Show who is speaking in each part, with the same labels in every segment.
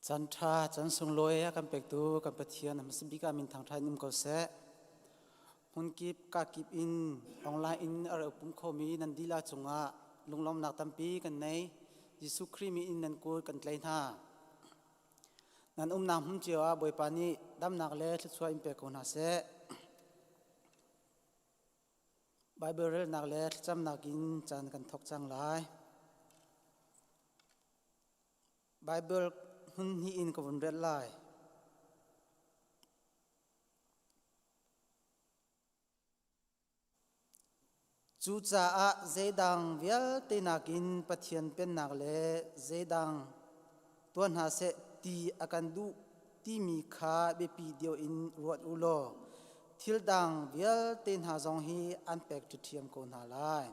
Speaker 1: Caan ṭha, caan sunglawi a kan pektu kan Pathian a hmasa bik ah min thangṭhat in um ko seh. Hmunkip, kakip in online in a rak pum khomi nan dihlak cungah lunglawmnak tampi kan nei. Jesuh Khrih min in nan kut kan tlai hna. Nan umnak hmun cio ah Bawipa nih damnak le thluachuah in pe ko hna seh. Baibal relnak le thlacamnak in caan kan thawk cang lai. Baibal hmun hnih in ka vun rel lai. Cucaah zeidang vialte nakin Pathian Pennak le zeidang tuah hna seh ti a kan duh timi kha biapi deuh in ruat u law thil dang vialte hna zong hi an pek ṭhiamṭhiam ko hna lai.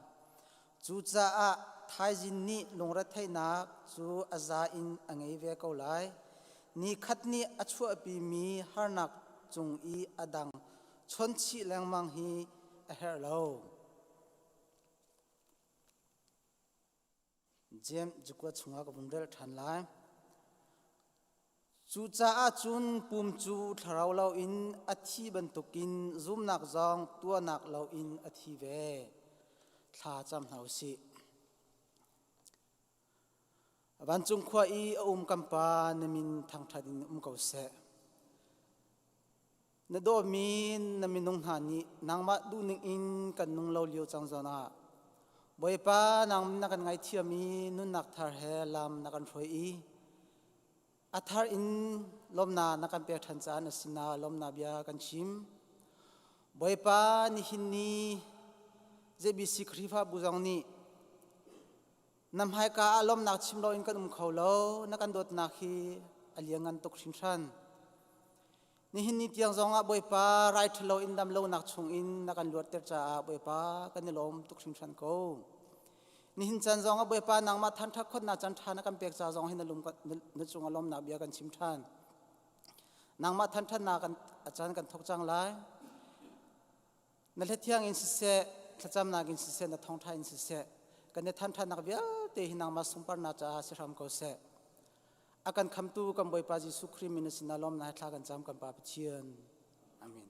Speaker 1: Cucaah thaizing nih lungretheihnak cu a za in a ngei ve ko lai. Nikhat nih a chuahpimi harnak cung i a dang chawnchih lengmang hi a herh lo. Jeim cakuat chungah ka vun rel ṭhan lai. Cucaah cun pum cu thlarau loin a thi bantukin zumnak zong tuahnak loin a thi ve. Thla cam hna u sih. Vancung khua i a um kan Pa na min thangṭhat in um ko seh. Na dawtmi na minung hna nih nangmah duhning in kan nung lo lio cang zawn ah Bawipa nang na kan ngaithiam i nunnak thar he lam na kan hruai i a thar in lawmnak na kan pek ṭhan caah na sinah lawmnak bia kan chim. Bawipa nihin ni ZBC Khrihfabu zong nih na hmaika ah lawmnak chim loin kan um kho lo na kan dawtnak hi a lianngan tuk hringhran. Nihin ni tiang zongah Bawipa rai ṭhalo in dam lonak chungin na kan luatter caah Bawipa kan i lawm tuk hringhran ko. Nihin caan zongah Bawipa nangmah thanṭhat khawtnak caan ṭha na kan pek ca zong hi na lung na cungah lawmnak bia kan chim ṭhan. Nangmah thanṭhatnak kan a caan kan thawk cang lai. Na hlethiang in siseh, thlacamnak in siseh, na thawngṭha in siseh, kan i thanṭhatnak vialte hi nangmah sunparnak caah si hram ko seh. A kan khamtu kan Bawipa Jesuh Khrih min sinah lawmnak he thla kan cam kan Pa Pathian. Amen.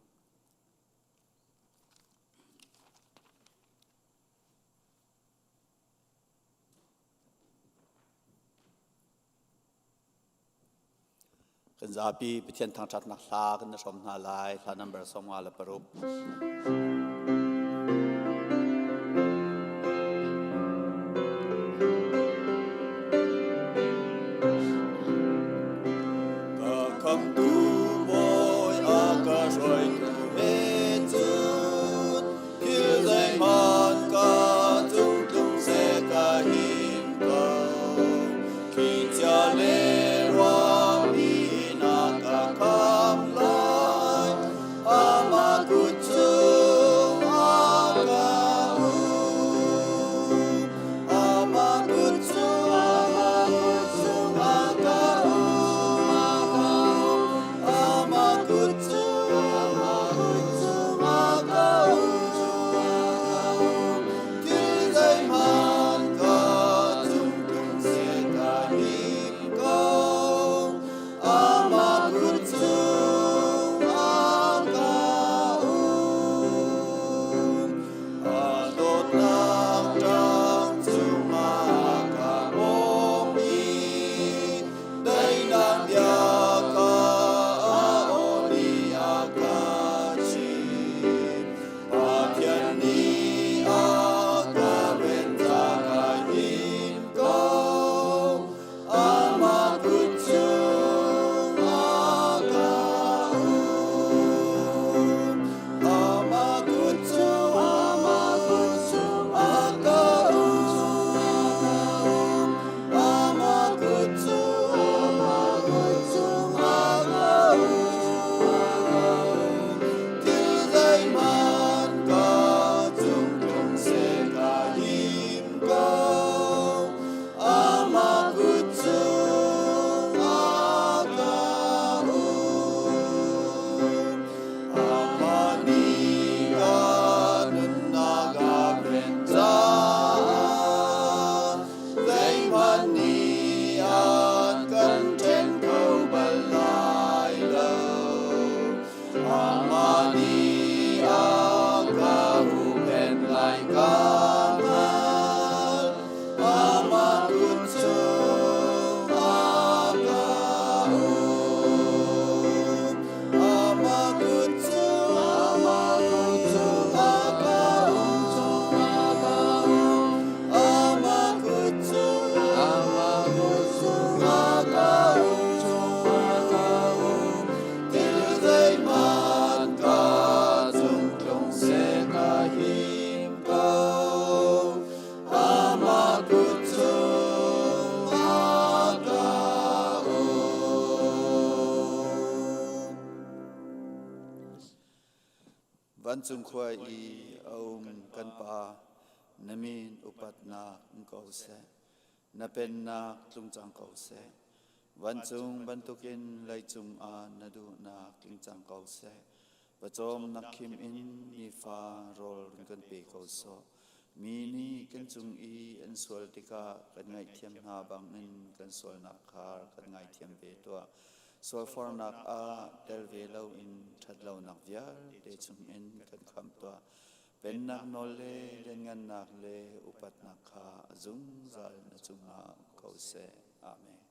Speaker 2: Kan zapi Pathian thangṭhatnak hla kan i hrawm hna lai. Hla number 56. Ka khamtu Bawi a ka hruaitu he cun thil zeihmanh ka cung tlung seh ka him ko. Thli chia le ruahpi na ka kham lai. Amah kut cung. Vancung khua i a um kan Pa, na min upatnak um ko seh. Na pennak tlung cang ko seh. Vancung bantukin leicung ah na duhnak tling cang ko seh. Pawcawm nak khim in nifa rawl run kan pe ko sawh. Mi nih kan cung i an sual tikah kan ngaihthiam hna bangin kan sualnak kha kan ngaithiam ve tuah. Sualfornak ah tel ve loin ṭhatlonak vialte chungin kan khamh tuah. Pennak nawl le lianngannak le upatnak kha a zungzal na cungah um ko seh. Amen.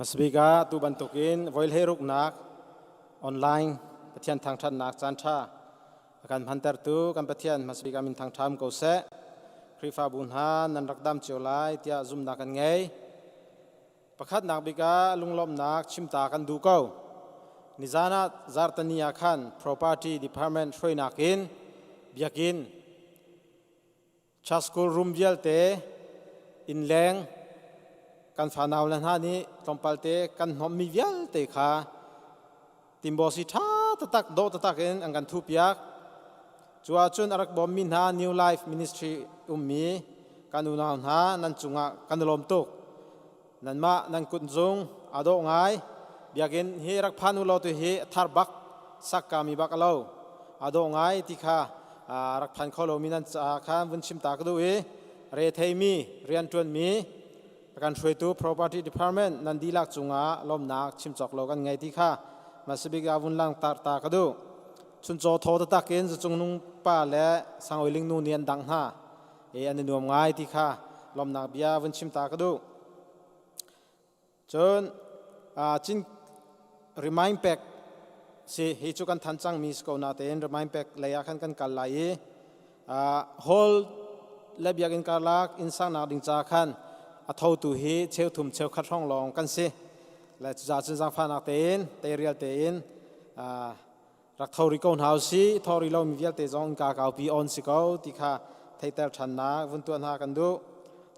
Speaker 3: Hmasabik ah tu bantukin voilhei ruknak online Pathian thangṭhatnak caanṭha a kan hmantertu kan Pathian hmasabik ah min thangṭha um ko seh. Khrihfabu hna nan rak dam cio lai tiah zumhnak kan ngei. Pakhatnak bik ah lunglawmhnak chimta kan duh ko. Nizan ah zartani ah khan Property Department hruainak in biakinn Church School room vialte innleng kan fanau le hna nih tlawmpal te kan hnawmmi vialte kha timbosi ṭha taktak dawh taktak in an kan thupiak. Cu ahcun a rak bawmmi hna New Life Ministry ummi kan unau hna nan cungah kan i lawm tuk. Nanmah nan kutzung aa dawh ngai. Biakinn hi rak phan u law tu hi thar bak sakkami bak a lo. Aa dawh ngai ti kha rak phan kho lomi nan caah khan vun chim ta ka duh i retheimi rianṭuanmi a kan hruaitu property department nan dihlak cungah lawmnak chim cawk lo kan ngei ti kha hmasabik ah vun langhter ta ka duh. Chuncaw thaw taktak in zacung nung pa le sangoiling nu nih an dangh hna. E an i nuam ngai ti kha lawmnak bia vun chim ta ka duh. Cun cin remind pack si hi cu kan than cangmi si ko natein remind pack lei ah khan kan kal lai i hall le biakinn karlak inn saknak ding ca khan a thotu hi cheuthum cheukhat hrawng lawng kan si le cucaah cun zaangfahnak tein teirial tein rak tho rih ko hna usih tho rih lomi vialte zong innka kaupi on si ko ti kha theiter ṭhannak vun tuah hna kan duh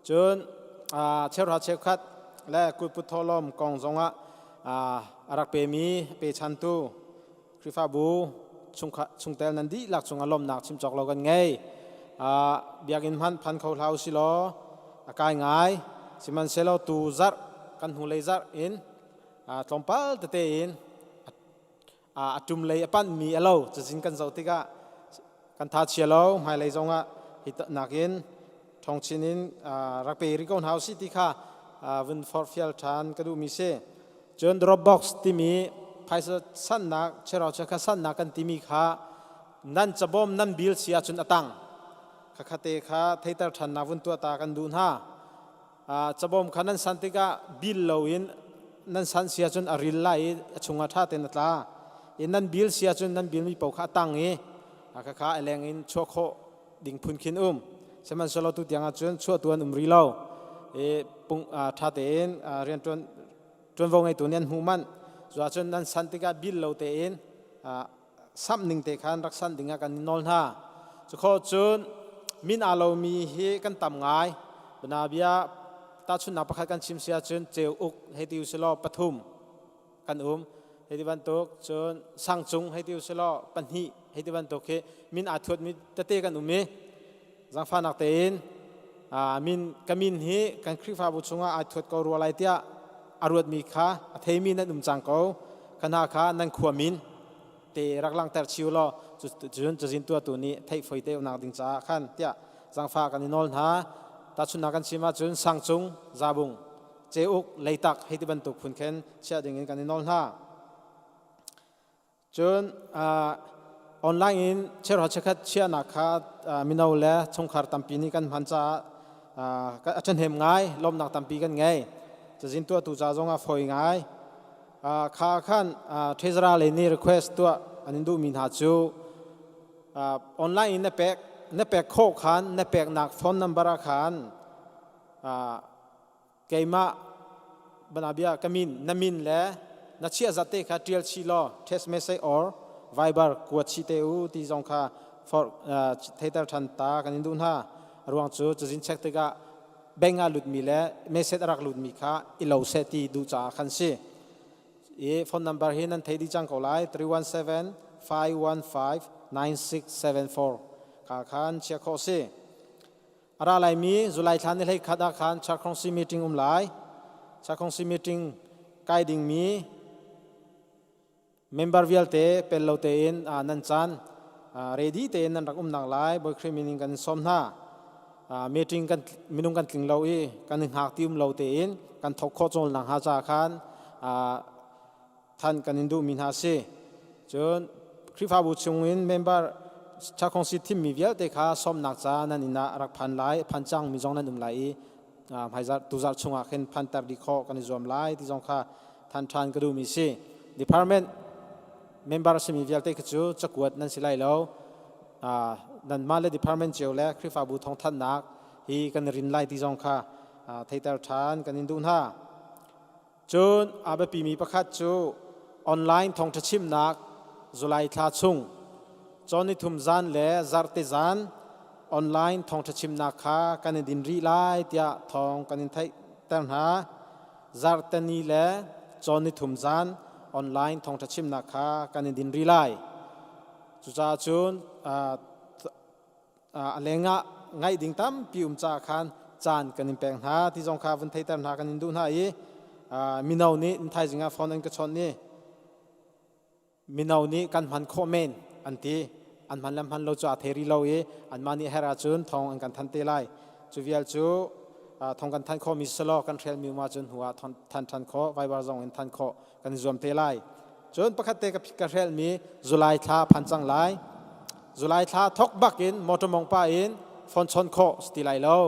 Speaker 3: cun cheuhra cheukhat le kutput thawhlawm kong zongah a rak pemi pechantu Khrihfabu chungtel nan dihlak cungah lawmnak chim cawk lo kan ngei. Biakinn hmanh phan kho hlah usih law a kai ngai. Sihmanhsehlaw tu zarh kan hnulei zarh in tlawmpal tete in a ṭum lei a panhmi a lo. Cazin kan zoh tikah kan tha chia lo hmailei zongah hi nakin ṭhawng chin in rak pe rih ko hna usih ti kha vun forhfial ṭhan ka duhmi si. Cun Dropbox timi phaisa sannak chero kha sannak kan timi kha nan cabawm nan bil si ahcun a tang khakhate kha theiter ṭhannak vun tuah ta kan duh hna. Cabawm kha nan san tikah bil loin nan san si ahcun a ril lai i a chungah ṭha tein a tla. I nan bil si ahcun nan bilmi paoh kha a tang i khakha a leng in chuah khawh ding phun khin um. Sihmanhsehlaw tu tiang ahcun chuahtu an um rih lo. I pung ṭha tein rianṭuan ṭuanvo ngeitu nih an hmuh manh. Cu ahcun nan san tikah bil lo tein samh ning te khan rak sanh dingah kan in nawl hna. Cukhawh cun min aa lomi hi kan tam ngai. Banabia tahchunhnak pakhat kan chim si ahcun ceu uk hei ti usilaw pathum kan um. Hei ti bantuk cun sangcung hei ti usilaw pahnih hei ti bantuk hi min aa thuatmi tete kan um i zangfahnak tein min ka min hi kan Khrihfabu chungah ai thuat ko rua lai tiah a ruatmi kha a theimi nan um cang ko kha hna kha nan khua min te rak langhter chiu law cun cazin tuahtu nih theih foi te nak ding caah khan tiah zangfah kan i nawl hna tahchunhnak kan chim ahcun sangcung zabung ceuk leitak hei ti bantuk phun khen chiah ding in kan i nawl hna Cun online in cheuhra cheukhat chiahnak kha mino le chungkhar tampi nih kan hman caah a ṭhahnem ngai, lawmhnak tampi kan ngei. Cazin tuahtu ca zong ah fawi ngai. Kha khan treasurer lei nih request tuah an in duhmi hna cu online in na pek na pek khawh khan na peknak phone number ah khan Keimah banabia ka min na min le na chiah zat te kha ṭial chih law text message or Viber kuat chih te u ti zong kha for theiter than ta kan in duh hna. Ruang cu cazin check tikah bank ah lutmi le message a rak lutmi kha i lo seh ti duh caah khan si. I phone number hi nan thei dih cang ko lai 317 515 9674 ka khan chia khawh si. A ra laimi July thla ni hlei khat ah khan Chakhongsi meeting um lai. Chakhongsi meeting kai dingmi member vialte pel lo tein nan caan ready tein nan rak umnak lai Bawi Khrih min in kan sawm hna. Meeting kan minung kan tling lo i kan i hngak ti um lo tein kan thok khawh cawl nak hnga ca khan than kan in duhmi hna si. Cun Khrihfabu chungin member Chakhongsi thimmi vialte kha sawmnak ca nan inn ah rak phan lai, phan cangmi zong nan um lai i hmaizarh tuzarh chungah khin phanter dih khawh kan i zuam lai ti zong kha than ṭhan ka duhmi si. Department member simi vialte khi cu cakuat nan si lai lo. Nanmah le department cio le Khrihfabu thawngthanhnak hi kan i rin lai ti zong kha theiter ṭhan kan in duh hna. Cun a biapimi pakhat cu online thawngṭha chimnak July thla chung cawnithum zan le zarhte zan online thawngṭha chimnak kha kan i din rih lai tiah thawng kan in theihter hna. Zarhte ni le cawnithum zan online thawngṭha chimnak kha kan i din rih lai. Cucaah cun a lengah ngaih ding tampi um caah khan caan kan in pek hna ti zong kha vun theiter hna kan in duh hna i mino nih thaizing ah phone an ka chawnh i mino nih kan hman khawh men an ti an hman le hman lo cu a thei rih lo i anmah nih her ahcun thong an kan than te lai cu vial cu thong kan than khawh mi selaw kan hrel mi um ahcun hnu ah than than khawh Viber zong in than khawh kan i zuam te lai Cun pakhat te ka hrelmi July thla phan cang lai. July thla thok bak in motor mong pa in phone chon khawh si ti lai lo.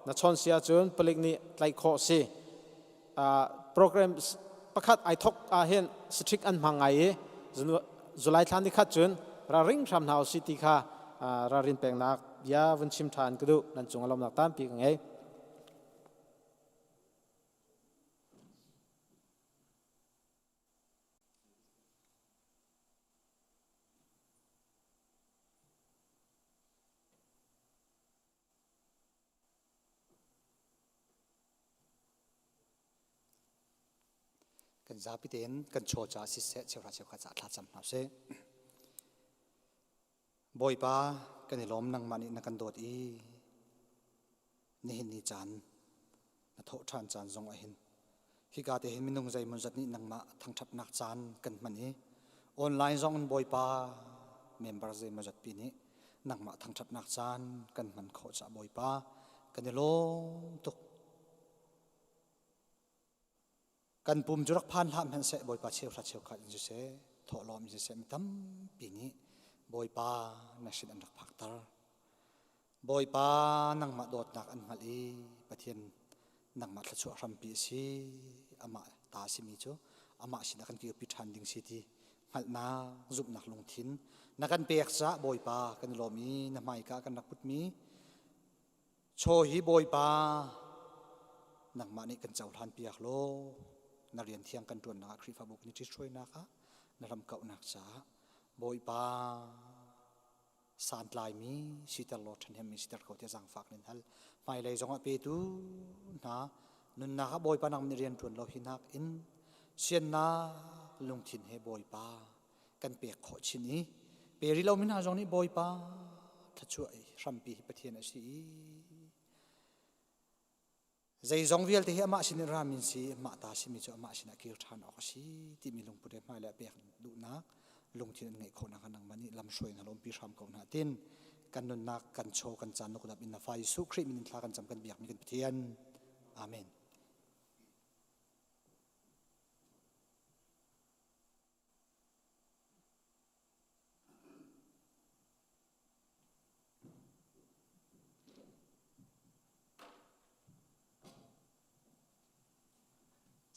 Speaker 3: Na chon si ahcun palik nih tlaih khawh si. Program pakhat ai thok ah hin strict an hmang ngai i July thla ni khat cun ralring hram hna usih ti kha ralrin peknak bia vun chim ṭhan ka duh. Nan cung a lawmnak tampi ka ngei.
Speaker 4: Kan zapi tein kan chaw caah siseh cheuhra cheukhat caah thlacam hna usih. Bawipa kan i lawm nangmah nih na kan dawt i nihin ni caan na thawh ṭhan caan zong ah hin hika te hin minung zeimawzat nih nangmah thangṭhatnak caan kan hman i online zong in Bawipa member zeimawzat pi nih nangmah thangṭhatnak caan kan hman khawh caah Bawipa kan i lawm tuk. Kan pum cu rak phan hlah hmanhseh Bawipa cheuhra cheukhat in siseh thawhlawm in siseh mi tampi nih Bawipa na sin an rak phakter. Bawipa nangmah dawtnak an hngalh i Pathian nangmah thluachuah hrampi a si amah ta a simi cu amah sinah kan kirpi ṭhan ding si ti hngalhnak zumhnak lungthin na kan pek caah Bawipa kan i lawm i na hmaika kan rak putmi chaw hi Bawipa nangmah nih kan cohlan piak law na rian thiang kan ṭuannak ah Khrihfabu kan i ṭhithruainak ah na ram kauhnak caah Bawipa santlaimi siter law ṭhahnemmi siter ko tiah zaangfak nan hal. Hmailei zongah petu hna nunnak ah Bawipa nang nih rian ṭuan lo hi nak in siannak lungthin he Bawipa kan pek khawh chin i pe rih lomi hna zong nih Bawipa thluachuah hrampi hi Pathian a si i zeizong vialte hi amah sin in rami si amah ta simi cu amah sinah kir ṭhan awk a si timi lungput he hmailei ah pek duhnak lungthin an ngeih khawhnak ah nangmah nih lamhruai na lawmpi hram ko hna tin kan nunnak kan chaw kan caan na kut in na fa Jesuh Khrih min in thla kan cam kan biakmi kan Pathian amen.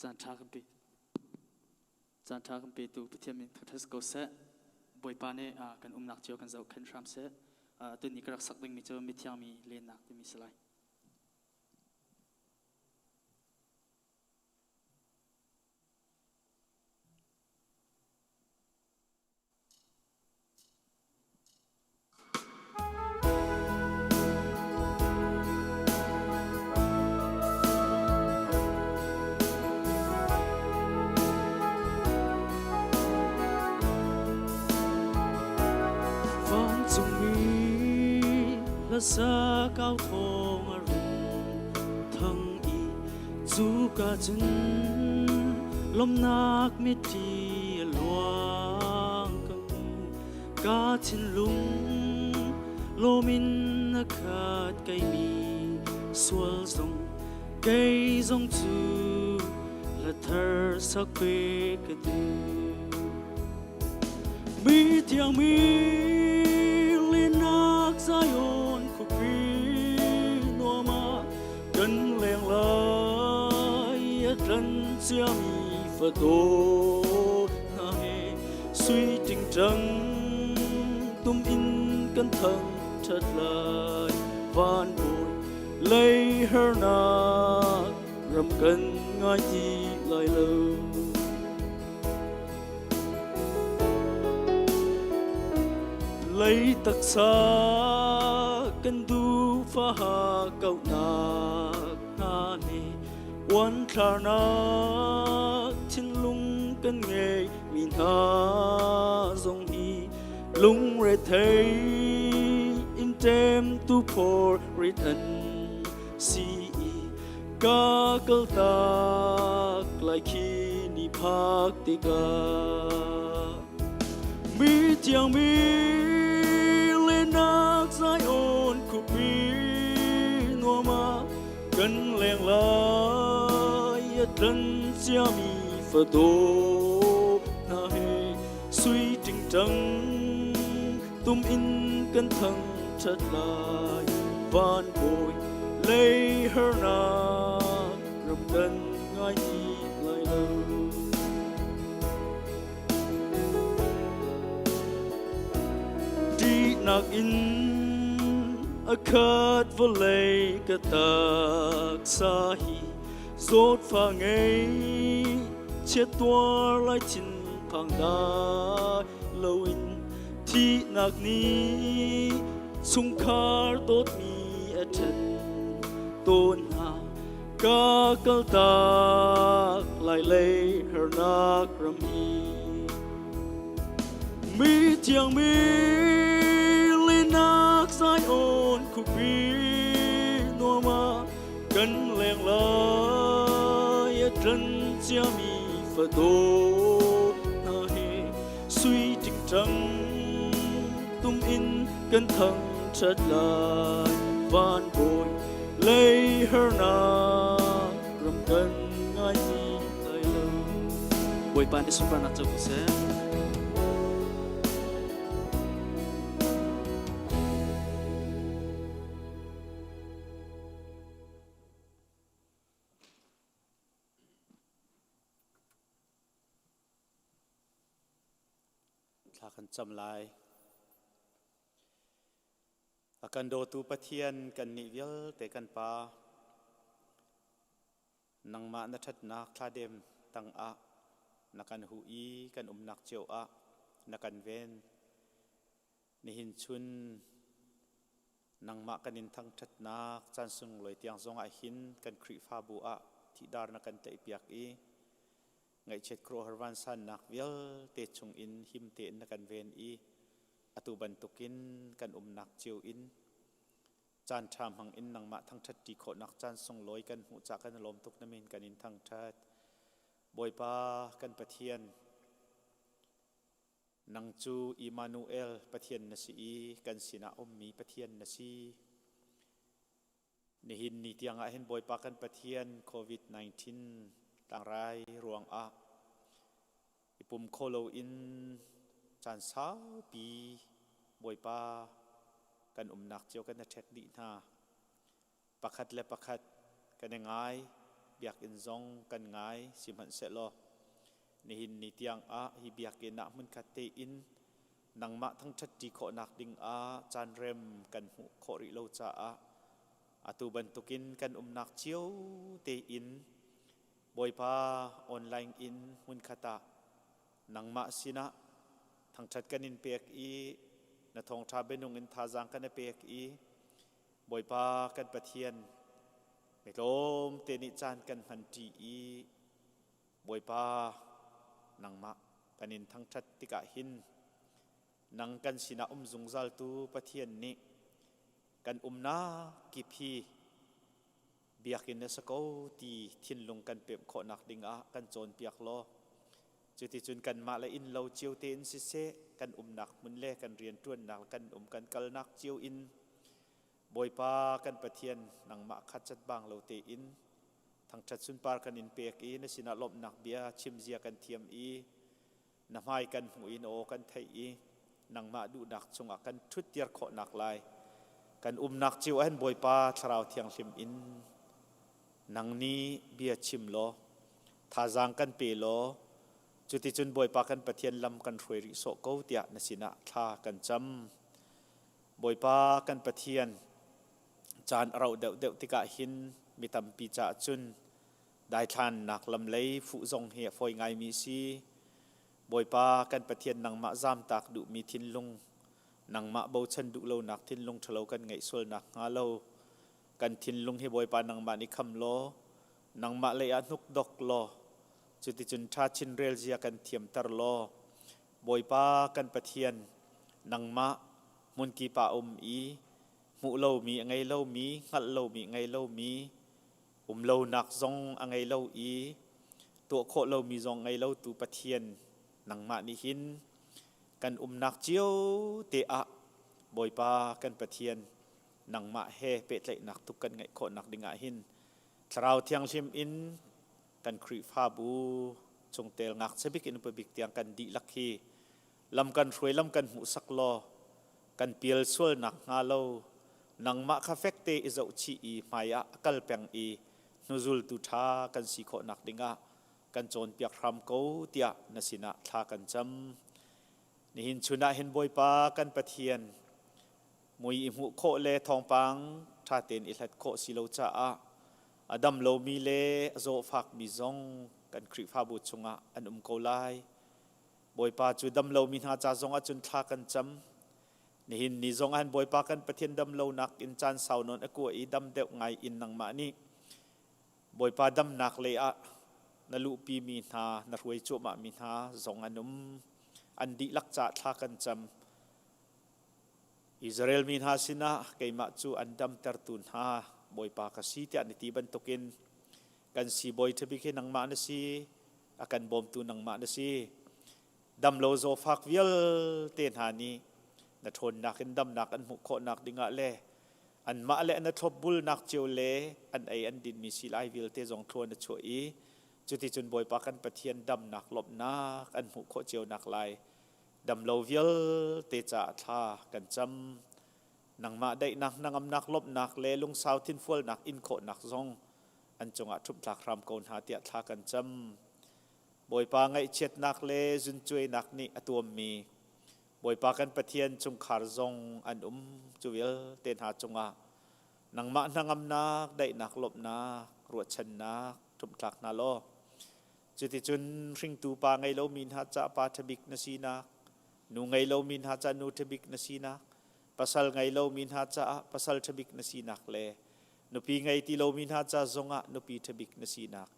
Speaker 5: Caan ṭha kan pe. Caan ṭha kan petu Pathian min thangṭhat ko seh. Bawipa nih kan umnak cio kan zohkhenh hram seh. Tuni ka rak sak dingmi cu mithiang mi lennak timi si lai.
Speaker 6: Hlasa kau thawng a rung thang i cuka cun lawmhnak mitthli a luang ka hmu. Ka thinlung lawm in a khat kei mi sual zong kei zong cu hla thar sak ve ka duh. Mi thiang mi linak Zion khuapi nuam ah kan leng lai a tlan ciami fadaw hna he sui tingtang tum in kan thang ṭhat lai van bawi lei harnak ram kan ngai ti lai lo. Lei taksa kan duhfaha kauhnak hna nih uanthlarnak thinlung kan ngei mi hna zong hi lungrethei in ṭemtu phor rit an si i ka kaltak lai khi ni phak tikah mi thiang mi lenak Zion khuapi nuam ah kan leng lai a tlan ciami fadaw hna he sui tingtang tum in kan thang ṭhat lai van bawi lei harnak ram kan ngai ti lai lo. Ṭihnak in a khat vawlei ka taksa hi zawtfa ngei chiat tuar lai thin phang dai loin thihnak nih chungkhar dawtmi a ṭhen tawn hna ka kaltak lai lei harnak ram hi mi thiang mi linak Zion khuapi nuam ah kan leng lai a tlan ciami fadaw hna he sui tingtang tum in kan thangṭhat lai van bawi lei harnak ram kan ngai ti lai lo.
Speaker 5: Bawipa nih sunparnak co ko seh.
Speaker 7: Thla kan cam lai. A kan dawtu Pathian kan nih vialte kan Pa, nangmah na ṭhatnak thladem tangah na kan huh i kan umnak cio ah na kan ven. Nihin chun nangmah kan in thangṭhatnak caan sunglawi tiang zongah hin kan Khrihfabu ah thihdar na kan tlaihpiak i ngaihchiat khuaruahhar vansannak vialte chungin him tein na kan ven i atu bantukin kan umnak cio in caan ṭha hmang in nangmah thangṭhat ṭi khawhnak caan sunglawi kan hmuh cah kan i lawm tuk na min kan in thangṭhat. Bawipa kan Pathian, Nang cu Immanuel Pathian na si i kan sinah ummi Pathian na si. Nihin ni tiangah hin Bawipa kan Pathian COVID-19 tlangrai ruangah i pum kho loin caan saupi Bawipa kan umnak cio kan i ṭhek dih hna. Pakhat le pakhat kan i ngai, biakinn zong kan ngai, sihmanhsehlaw nihin ni tiang ah hi biakinn ah hmunkhat tein nangmah thangṭhat ṭi khawhnak ding ah caanrem kan hmuh khawh rih lo caah atu bantukin kan umnak cio tein Bawipa online in hmunkhat ah nangmah sinah thangṭhat kan in pek i na thawngṭha bianung in thazaang kan i pek i Bawipa kan Pathian mi tlawmte nih caan kan hmanṭi i Bawipa nangmah kan in thangṭhat tikah hin nang kan sinah um zungzaltu Pathian nih Kan umnak kip hi biakinn na si ko ti thinlung kan pemh khawhnak dingah kan cawnpiak law cuticun kanmah le inn lo cio tein siseh kan umnak hmun le kan rianṭuannak kan um kan kalnak cio in Bawipa kan Pathian nangmah kha cat bang lo tein thangṭhat sunpar kan in pek i na sinah lawmhnak bia chim zia kan thiam i na hmai kan hmuh i na aw kan theih i nangmah duhnak chungah kan ṭhuttir khawhnak lai kan umnak cio ah hin Bawipa Thlarau Thianghlim in nang nih bia chim law thazaang kan pe law cuticun Bawipa kan Pathian lam kan hruai rih sawh ko tiah na sinah thla kan cam. Bawipa kan Pathian caan a rauh deuhdeuh tikah hin mi tampi caah cun daithlannak lam lei fuh zong hi a fawi ngaimi si. Bawipa kan Pathian nangmah zamtak duhmi thinlung, nangmah bochan duh lonak thinlung ṭhalo kan ngeih sualnak hnga lo, kan thinlung hi Bawipa nangmah nih kham law, nangmah lei ah hnuk dok law, cuticun ṭha chin rel zia kan thiamter law, Bawipa kan Pathian nangmah hmunkip ah um i hmuh lomi a ngei lomi, hngalh lomi a ngei lomi, um lonak zong a ngei lo i tuah khawh lomi zong ngei lotu Pathian nangmah nih hin kan umnak cio te ah Bawipa kan Pathian nangmah he pehtlaihnak tuk kan ngeih khawhnak dingah hin Thlarau Thianghlim in kan Khrihfabu chungtel ngakchia bik in upa bik tiang kan dihlak hi lam kan hruai lam kan hmuhsak law kan pial sual nak hnga lo nangmah kha fekte i zohchih i hmai ah a kal peng i hnuzultu ṭha kan si khawh nak dingah kan cawnpiak hram ko tiah na sinah thla kan cam. Nihin chun ah hin Bawipa kan Pathian mui i hmuh khawh le thawngpang ṭha tein i hlat khawh si lo caah a dam lomi le a zawfakmi zong kan Khrihfabu chungah an um ko lai. Bawipa cu dam lomi hna ca zong ah cun thla kan cam. Nihin ni zong ah Bawipa kan Pathian dam lonak in caan sau nawn a kua i dam deuh ngai in nangmah nih Bawipa damnak lei ah na luhpi mi hna na hruai cuahmah mi hna zong an um. An dihlak ca thla kan cam. Israel mi hna sinah keimah cu an damtertu hna Bawipa ka si tiah na ti bantukin kan siibawi ṭhabik hi nangmah na si, a kan bawmtu nangmah na si. Damlo zawfak vialte hna nih na ṭhawnnak in damnak an hmuh khawhnak dingah le anmah le na thlopbulnak cio le an ei an dinmi silai vialte zong thlua na chuah i cuticun Bawipa kan Pathian damnak lawmhnak an hmuh khawh cio nak lai damlo vialte caah thla kan cam. Nangmah daihnak, hnangamnak, lawmhnak le lungsau thinfualnak in khawhnak zong an cungah ṭhumhtlak hram ko hna tiah thla kan cam. Bawipa ngaihchiatnak le zuncuainak nih a tuammi Bawipa kan Pathian chungkhar zong an um cu vialte hna cungah nangmah hnangamnak, daihnak, lawmhnak, ruahchannak ṭhumhtlak hna law cuticun hringtu pa ngei lomi hna ca pa ṭhabik na sinak nu ngei lomi hna ca nu ṭhabik na sinak pasal ngei lomi hna caah pasal ṭhabik na sinak le nupi ngei ti lomi hna ca zongah nupi ṭhabik na sinak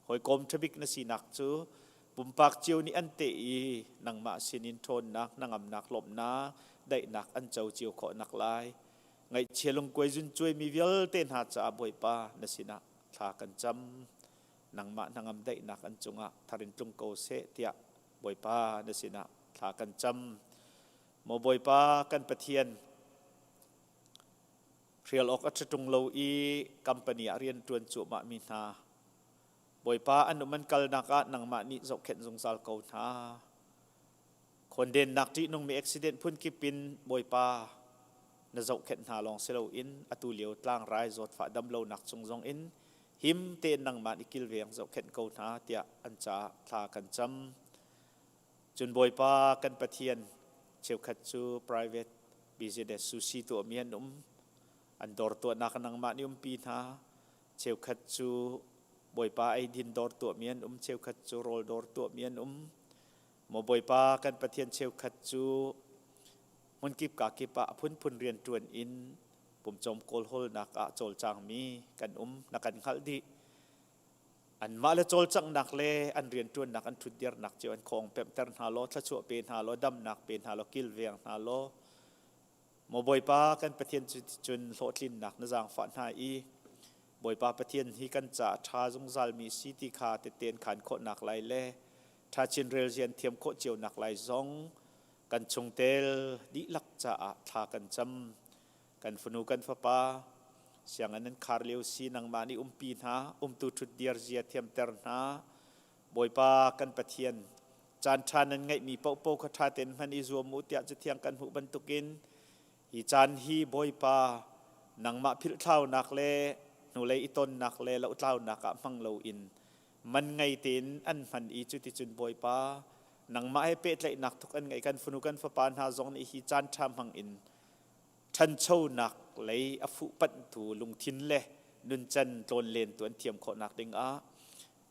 Speaker 7: hawikom ṭhabik na sinak cu pumpak cio nih an teh i nangmah sinin ṭhawnnak hnangamnak lawmhnak daihnak an co cio khawh nak lai ngaihchia lungkuai zuncuai mi vialte hna caah Bawipa na sinah thla kan cam nangmah hnangam daihnak an cungah tharin tlung ko seh tiah Bawipa na sinah thla kan cam maw Bawipa kan Pathian hrial awk a ṭhaṭung lo i company ah rian ṭuan cuahmah mi hna Bawipa an um an kalnak ah nangmah nih zohkhenh zungzal ko hna khondennak ṭihnungmi accident phunkip in Bawipa na zohkhenh hna lawng si loin atu lio tlangrai zawtfah damlonak chung zong in him tein nangmah nih kilveng zohkhenh ko hna tiah an caah thla kan cam. Cun Bawipa kan Pathian cheukhat cu private business sushi tuahmi an um. An dawr tuahnak nangmah nih umpi hna. Cheukhat cu Bawipa eidin dawr tuahmi an um, cheukhat cu rawl dawr tuahmi an um. Maw Bawipa kan Pathian cheukhat cu hmunkip kakip ah a phunphun rianṭuan in pumcawm kawlhawlnak ah cawlcangmi kan um na kan hngalh dih. Anmah le cawlcanghnak le an rianṭuannak an ṭhutdirnak cio an khawng pemhter hna law thluachuah pe hna law damnak pe hna law kilveng hna law. Maw Bawipa kan Pathian cu cun hlawhtlinnak na zaangfah hna i Bawipa Pathian hi kan caah ṭha zungzalmi si ti kha tehte khaan khawhnak lai le ṭha chin rel zian thiam khawh cionak lai zong kan chungtel dihlak caah thla kan cam. Kan fanu kan fapa sianginn an khar lio si nangmah nih umpi hna, umtu ṭhutdir zia thiamter hna. Bawipa kan Pathian, caan ṭha nan ngeihmi paohpaoh kha ṭha tein hman i zuam u tiah Cathiang kan hmuh bantukin hi caan hi Bawipa nangmah philhthlaunak le hnulei i tonnak le lohtlaunak ah hmang loin man ngei tein an hman i cuticun Bawipa nangmah he pehtlaihnak thuk an ngeih kan fanu kan fapa hna zong nih hi caan ṭha hmang in ṭhanchonak lei a fuhpanhtu lungthin le nuncan tlawnlentu an thiam khawhnak dingah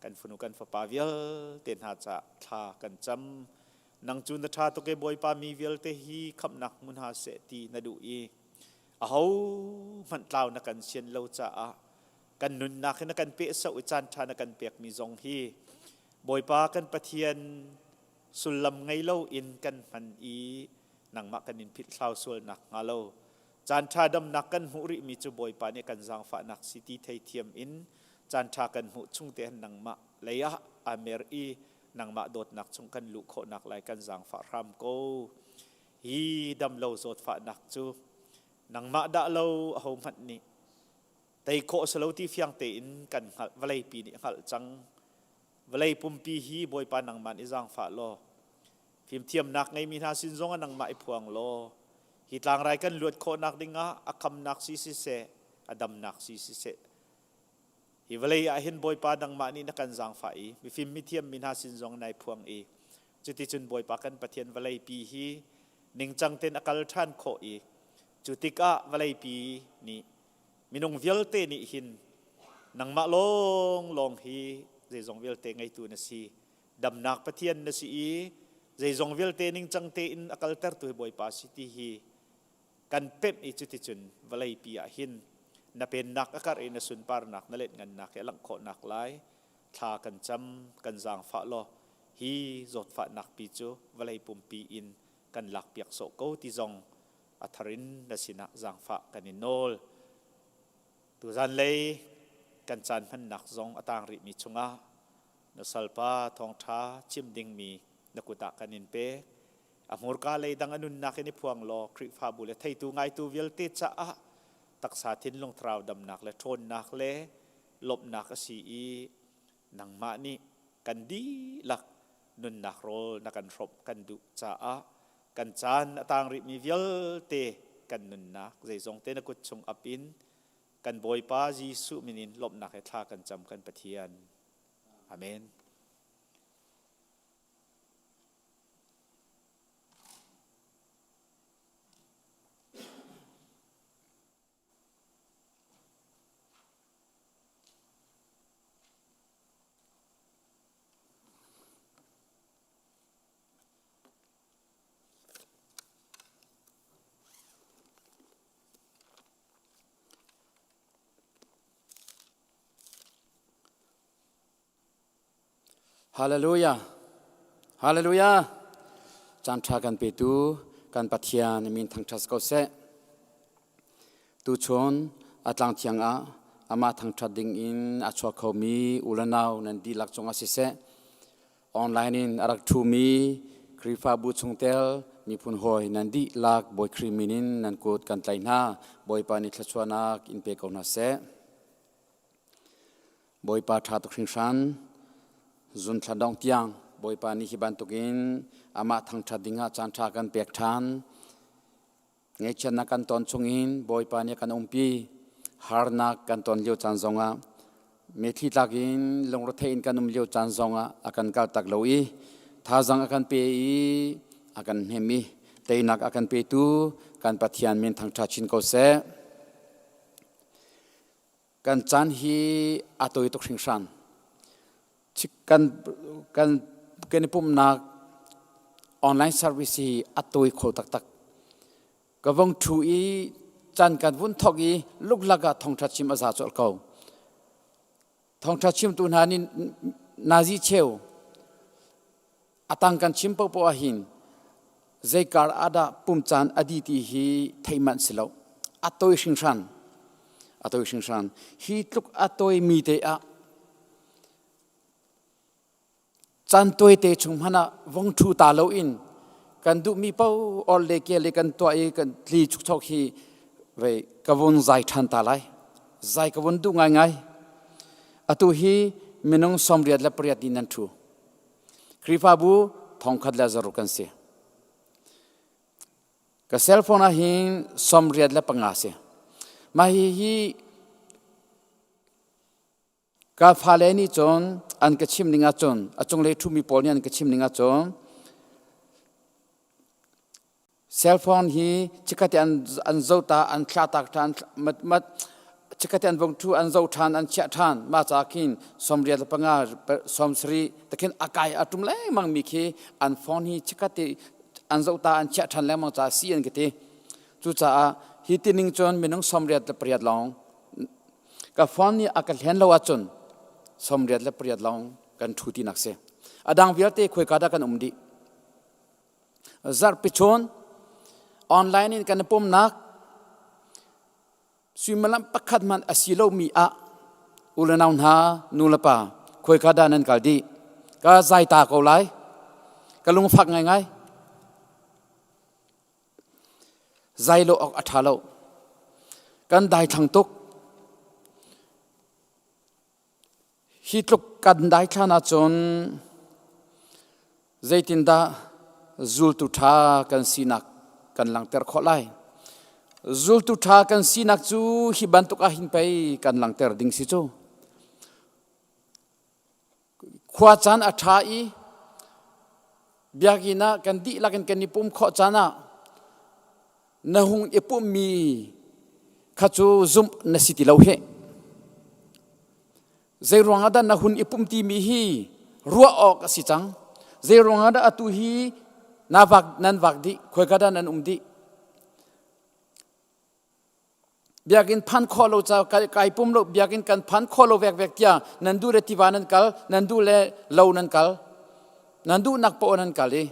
Speaker 7: kan fanu kan fapa vialte hna caah thla kan cam. Nang cu na ṭha tuk e Bawipa mi vialte hi khamhnak hmu hna seh ti na duh i aho hmanh tlau na kan sian lo caah kan nunnak hi na kan pehsauh i caan ṭha na kan pekmi zong hi Bawipa kan Pathian sullam ngei lo in kan hman i nangmah kan in philhthlau sual nak hnga lo caan ṭha damnak kan hmuh rihmi cu Bawipa nih kan zaangfahnak si ti theithiam in caan ṭha kan hmuh chung te han nangmah lei ah aa mer i nangmah dawtnak chung kan luh khawhnak lai kan zaangfah hram ko. Hi damlo zawtfahnak cu nangmah dah lo ahohmanh nih tei khawh si lo ti fiang tein kan hngalh vawleipi nih hngalh cang. Vawlei pumpi hi Bawipa nangmah nih zaangfah law fimthiamnak ngeimi hna sin zong ah nangmah i phuang law hi tlangrai kan luat khawhnak dingah a khamnak si siseh a damnak si siseh Hi vawlei ah hin Bawipa nangmah nih na kan zaangfah i mifim mithiam mi hna sin zong nai phuang i cuticun Bawipa kan Pathian vawleipi hi ningcang tein a kal ṭhan khawh i cu tikah vawleipi nih minung vialte nih hin nangmah lawnglawng hi zeizong vialte ngeitu na si damnak Pathian na si i zeizong vialte ningcang tein a kaltertu hi Bawipa si ti hi kan pemh i cuticun vawleipi ah hin na pennak a karh i na sunparnak na letngannak hi a langh khawhnak lai thla kan cam kan zaangfah law hi zawtfahnak pi cu vawlei pumpi in kan lakpiak sawh ko ti zong a thar in na sinah zaangfah kan in nawl. Tuzan lei kan caan hmannak zong a tang rihmi chungah na salpa thawngṭha chim dingmi na kut ah kan in pek. A hmurka lei dang a nunnak in i phuang law Khrihfabu le theitu ngaitu vialte caah taksa thinlung thlarau damnak le ṭhawnnak le lawmhnak a si i nangmah nih kan dihlak nunnak rawl na kan hrawmh kan duh caah kan caan a tang rihmi vialte kan nunnak zeizong te na kut chung ap in kan Bawipa Jesuh min in lawmhnak he thla kan cam kan Pathian. Amen.
Speaker 8: Hallelujah. Hallelujah. Caan ṭha kan petu kan Pathian min thangṭhat ko seh. Tuchun a tlang thiang ah amah thangṭhat ding in a chuak khomi u le nau nan dihlak cungah siseh, online in a rak ṭhumi Khrihfabu chungtel miphun hawi nan dihlak Bawi Khrih min in nan kut kan tlaih hna. Bawipa nih thluachuahnak in pe ko hna seh. Bawipa ṭha tuk hringhran. Zun thla dongh tiang Bawipa nih hi bantukin amah thangṭhat dingah caan ṭha kan pek ṭhan. Ngaihchiatnak kan ton chungin Bawipa nih a kan umpi. Harnak kan ton lio caan zongah mitthli tlak in lungrethei in kan um lio caan zongah a kan kaltak lo i thazaang a kan pe i a kan hnem i teinak a kan petu kan Pathian min thangṭhat chin ko seh. Kan caan hi a tawi tuk hringhran. Kan kan kan i pumhnak online service hi a tawi kho taktak. Ka vong ṭhu i caan kan vun thawk i luklak ah thawngṭha chim a za colh ko. Thawngṭha chimtu hna nih nazi cheu a tang kan chim paohpaoh ahhin Zeikar ah dah pum caan a di ti hi theih manh si lo. A toi hringhran. A toi hringhran. Hi tluk a toi mi te ah caan tawite chung hmanh ah vong ṭhu ta loin kan duhmi paoh or le ke le kan tuah i kan tli chukchok hi vei ka vun zai ṭhan ta lai. Zai ka vun duh ngaingai. Atu hi minung 88 nih nan ṭhu. Khrihfabu 1600 kan si. Ka cell phone ah hin 85 si. Mah hi hi ka fale nih cun an ka chim ning ahcun a cunglei ṭhumi pawl nih an ka chim ning ahcun Cell phone hi chikkhat te an zoh ta, an thlah tak ṭhan, mat mat chikkhat te an vung ṭhu, an zoh ṭhan, an chiah ṭhan. Mah ca khin 85, 70 takhin a kai a ṭum lengmang mi khi an phone hi chikkhat te an zoh ta, an chiah ṭhan lengmang caah si an ka ti. Cucaah hi tining cun minung 88 lawng ka phone nih a ka hlen lo ahcun 88 lawng kan ṭhu tinak si. A dang vialte khuaika dah kan um dih. Zarhpi chun online in kan i pumnak suimilam pakhat hmanh a si lomi ah u le nau hna nu le pa khuaika dah nan kal dih ka zai ta ko lai ka lungfak ngaingai zai lo awk a ṭha lo kan daithlang tuk Hi tluk kan daithlan ahcun zeitindah zultu ṭha kan sinak kan langhter khawh lai? Zultu ṭha kan sinak cu hi bantuk ah hin pei kan langhter ding si cu. Khua caan a ṭha i biakinn ah kan dihlak in kan i pum khawh caan ah na hung i pummi kha cu zumh na si ti lo hih. Zei ruangah dah na hun i pum timi hi ruah awk a si cang. Zei ruangah dah atu hi na vak nan vak dih, khoika dah nan um dih. Biakinn phan khawh lo ca kai pum lo biakinn kan phan khawh lo vek vek tiah nan duh le tiva nan kal, nan duh le lo nan kal, nan duhnak poah nan kal i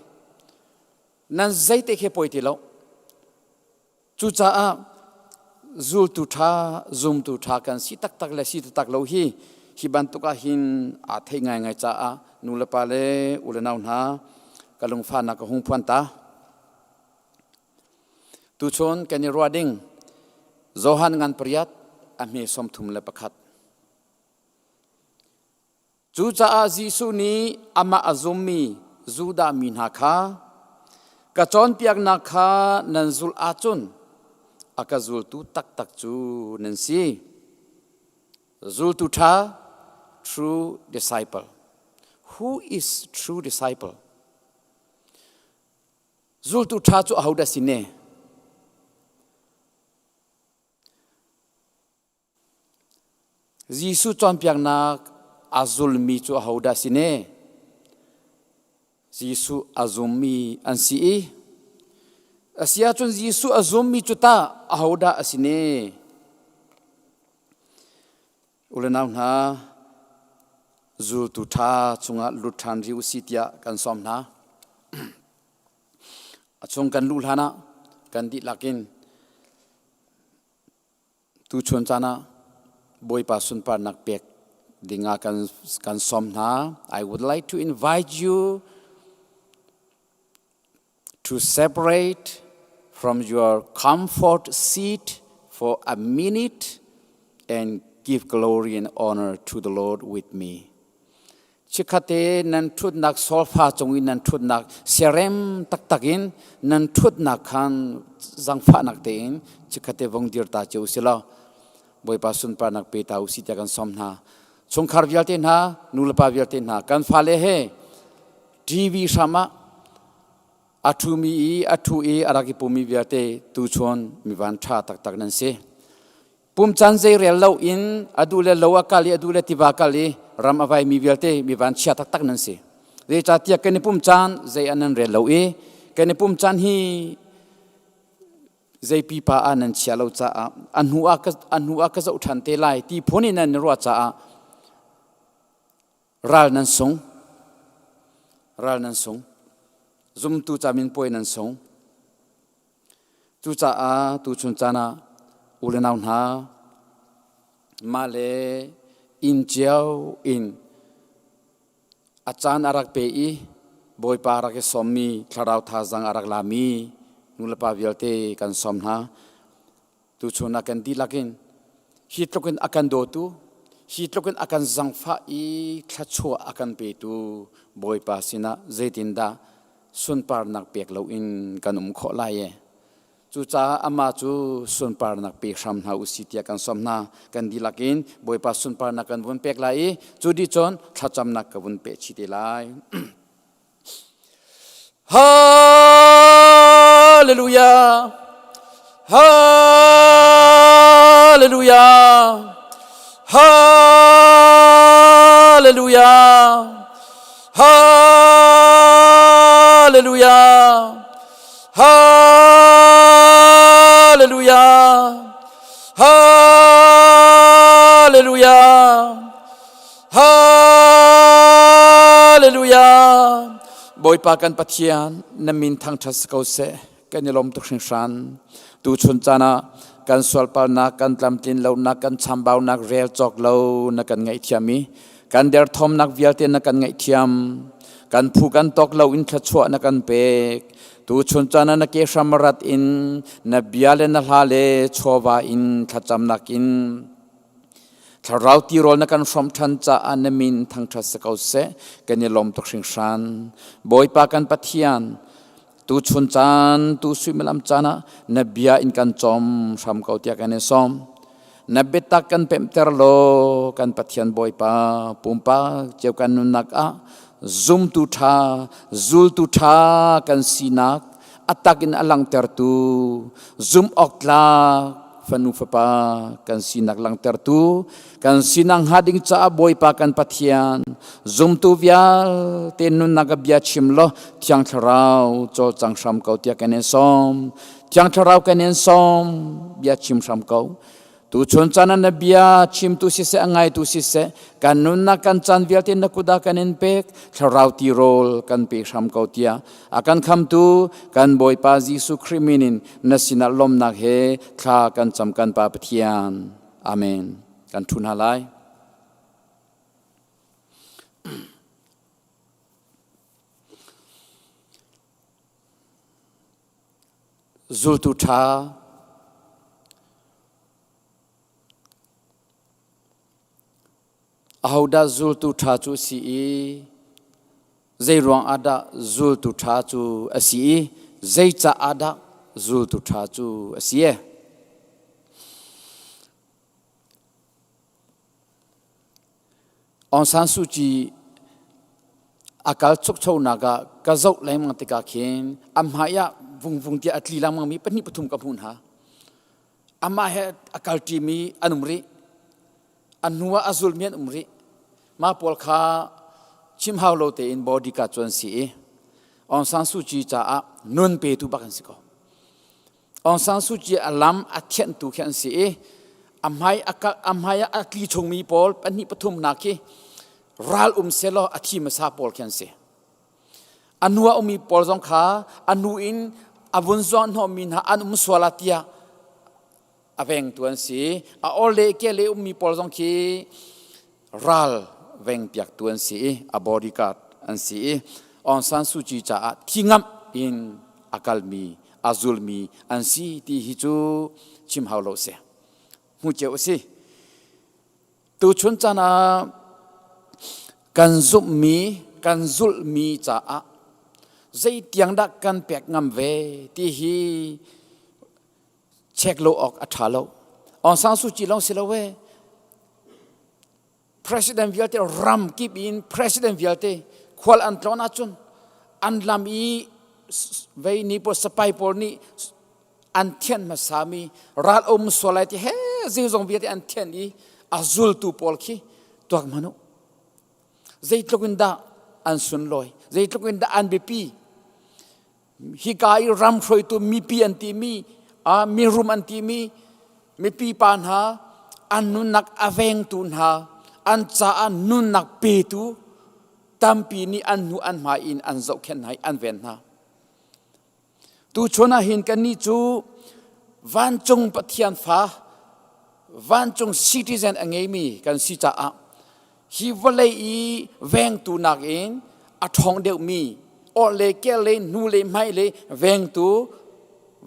Speaker 8: nan zeite khi poi ti lo. Cucaah zultu ṭha, zumtu ṭha kan si taktak le si taktak lo hi hi bantuk ah hin aa theih ngaingai caah nu le pa le u le nau hna ka lungfahnak ka hung phuan ta. Tuchun kan i ruah ding Johan ngan pariat a hme 31. Cucaah Jesuh nih amah a zummi Judah mi hna kha ka cawnpiaknak kha nan zulh ahcun a ka zultu taktak cu nan si. Zultu ṭha, true disciple. Who is true disciple? Zultu ṭha cu ahodah si ne? Jesuh cawnpiaknak a zulmi cu ahodah si ne? Jesuh a zummi an si i a si ahcun Jesuh a zummi cu tah ahodah a si ne? U le nau hna, zultu ṭha chungah lut ṭhan rih u si tiah kan sawm hna. A chung kan luh hlanah kan dihlak in Tuchun caan ah Bawipa sunparnak pek dingah kan, kan sawm hna. I would like to invite you to separate from your comfort seat for a minute and give glory and honor to the Lord with me. Chikkhatte nan ṭhutnak solfa cung i nan ṭhutnak siarem taktak in nan ṭhutnak khan zangfahnak tein chikkhatte vong dir ta cio usih law Bawipa sunparnak pe ta usih tiah kan sawm hna. Chungkhar vialte hna, nulepa vialte hna, kan fale he TV hram ah a ṭhumi i a ṭhu i a rak i pumi vialte tuchun mi van ṭha taktak nan si. Pum caan zei rel lo in a duh le lo a kal i a duh le tiva kal i ram a vaimi vialte mi vanchia taktak nan si. Zeicahtiah kan i pum caan zei ah nan rel lo i kan i pum caan hi zei pipa ah nan chia lo caah a hnu ah ka, a hnu ah ka zoh ṭhan te lai ti phun in nan ruah caah ral nan sung. Ral nan sung. Zumtu camin puai nan sung. Cucaah tuchun caan ah u le nau hna mah le inn cio in a caan a rak pe i Bawipa a rak i sawmmi thlarau thazaang a rak lami nulepa vialte kan sawm hna. Tuchun ah kan dihlak in hi tluk in a kan dawtu, hi tluk in a kan zangfah i thluachuah a kan petu Bawipa sinah zeitindah sunparnak pek loin kan um khawh lai e. Cucaah amah cu sunparnak pe hram hna u si tiah kan sawm hna. Kan dihlak in Bawipa sunparnak kan vun pek lai i cu dih cun thlacamnak ka vun peh chih te lai. Hallelujah! Hallelujah! Hallelujah! Hallelujah! Hallelujah! Hallelujah! Hallelujah! Bawipa kan Pathian, na min thangṭhat si ko seh. Kan i lawm tuk hringhran. Tuchun caan ah kan sualpalnak, kan tlamtlin lonak, kan chambaunak rel cawk lo na kan ngaihthiam i kan derthawmnak vialte na kan ngaihthiam. Kan phu kan tawk lo in thluachuah na kan pek. Tuchun caan ah na ke hram rat in na bia le na hla le chawva in thlacamnak in Thlarau tirawl na kan hrawmh ṭhan caah na min thangṭhat si ko seh. Kan i lawm tuk hringhran. Bawipa kan Pathian, tuchun caan, tu suimilam caan ah na bia in kan cawm hram ko tiah kan in sawm. Na biatak kan pemhter law kan Pathian Bawipa pumpak cio kan nunnak ah zumtu ṭha, zultu ṭha kan sinak a tak in a langhtertu zumh awk tlak fanu fapa kan sinak langhtertu kan sinak hnga ding caah Bawipa kan Pathian zumtu vialte nunnak a bia chim law Thiang Thlarau cawlcang hram ko tiah kan in sawm Thiang Thlarau kan in sawm bia chim hram ko Tuchun caan ah na bia chimtu siseh a ngaitu siseh kan nunnak kan caan vialte na kut ah kan in pek thlarau tirawl kan pe hram ko tiah a kan khamtu kan Bawipa Jesuh Khrih min in na sinah lawmnak he thla kan cam kan Pa Pathian. Amen. Kan thu hna lai. Zultu ṭha Ahodah zultu ṭha cu a si i zeiruang ah dah zultu ṭha cu a si i zeicah ah dah zultu ṭha cu a si e? Aung San Suu Kyi a kal chukchonak ah ka zoh lengmang tikah khin a hmai ah vungvung tiah a tli lengmang mi pahnih pathum ka hmuh hna. Amah he a kalṭimi an um rih. A hnu ah a zulmi an um rih. Mah pawl kha chim hau lo tein bodyguard cu an si i Aung San Suu Kyi caah nun petu bak an si ko. Aung San Suu Kyi a lam a thianhtu khi an si i a hmai a kal a hmai ah a tli chungmi pawl pahnih pathum hna khi ral um selaw a thi hmasa pawl khi an si. A nu a ummi pawl zong kha a nu in a vun zuah hnawhmi hna an um sual ah tiah a vengtu an si. A or le ke le ummi pawl zong khi ral vengpiaktu an si i a bodyguard an si i Aung San Suu Kyi caah thi ngamh in a kalmi a zulmi an si ti hi cu chim hau lo si hmu cio a si tuchun caan ah kan zumhmi kan zulhmi caah zeitiang dah kan pek ngam ve ti hi check lo awk a ṭha lo Aung San Suu Kyi lawng si lo we president vialte ram kip in president vialte khual an tlawn ahcun an lam i vei ni pawl sapai pawl nih an thianh hmasami ral um sual lai ti he zeizong vialte an thianh i a zultu pawl khi tuak hmanh u zeitluk in dah an sunlawi zeitluk in dah an biapi Hika i ram hruaitu mipi an timi, mirum an timi, mipi pa hna, an nunnak a vengtu hna, an caah nunnak petu tampi nih an hnu an hmai in an zohkhenh hna i an ven hna. Tuchun ah hin kannih cu vancung Pathian fa, vancung citizen a ngeimi kan si caah hi vawlei i vengtu nakin a ṭhawng deuhmi orh le kel le hnu le hmai le vengtu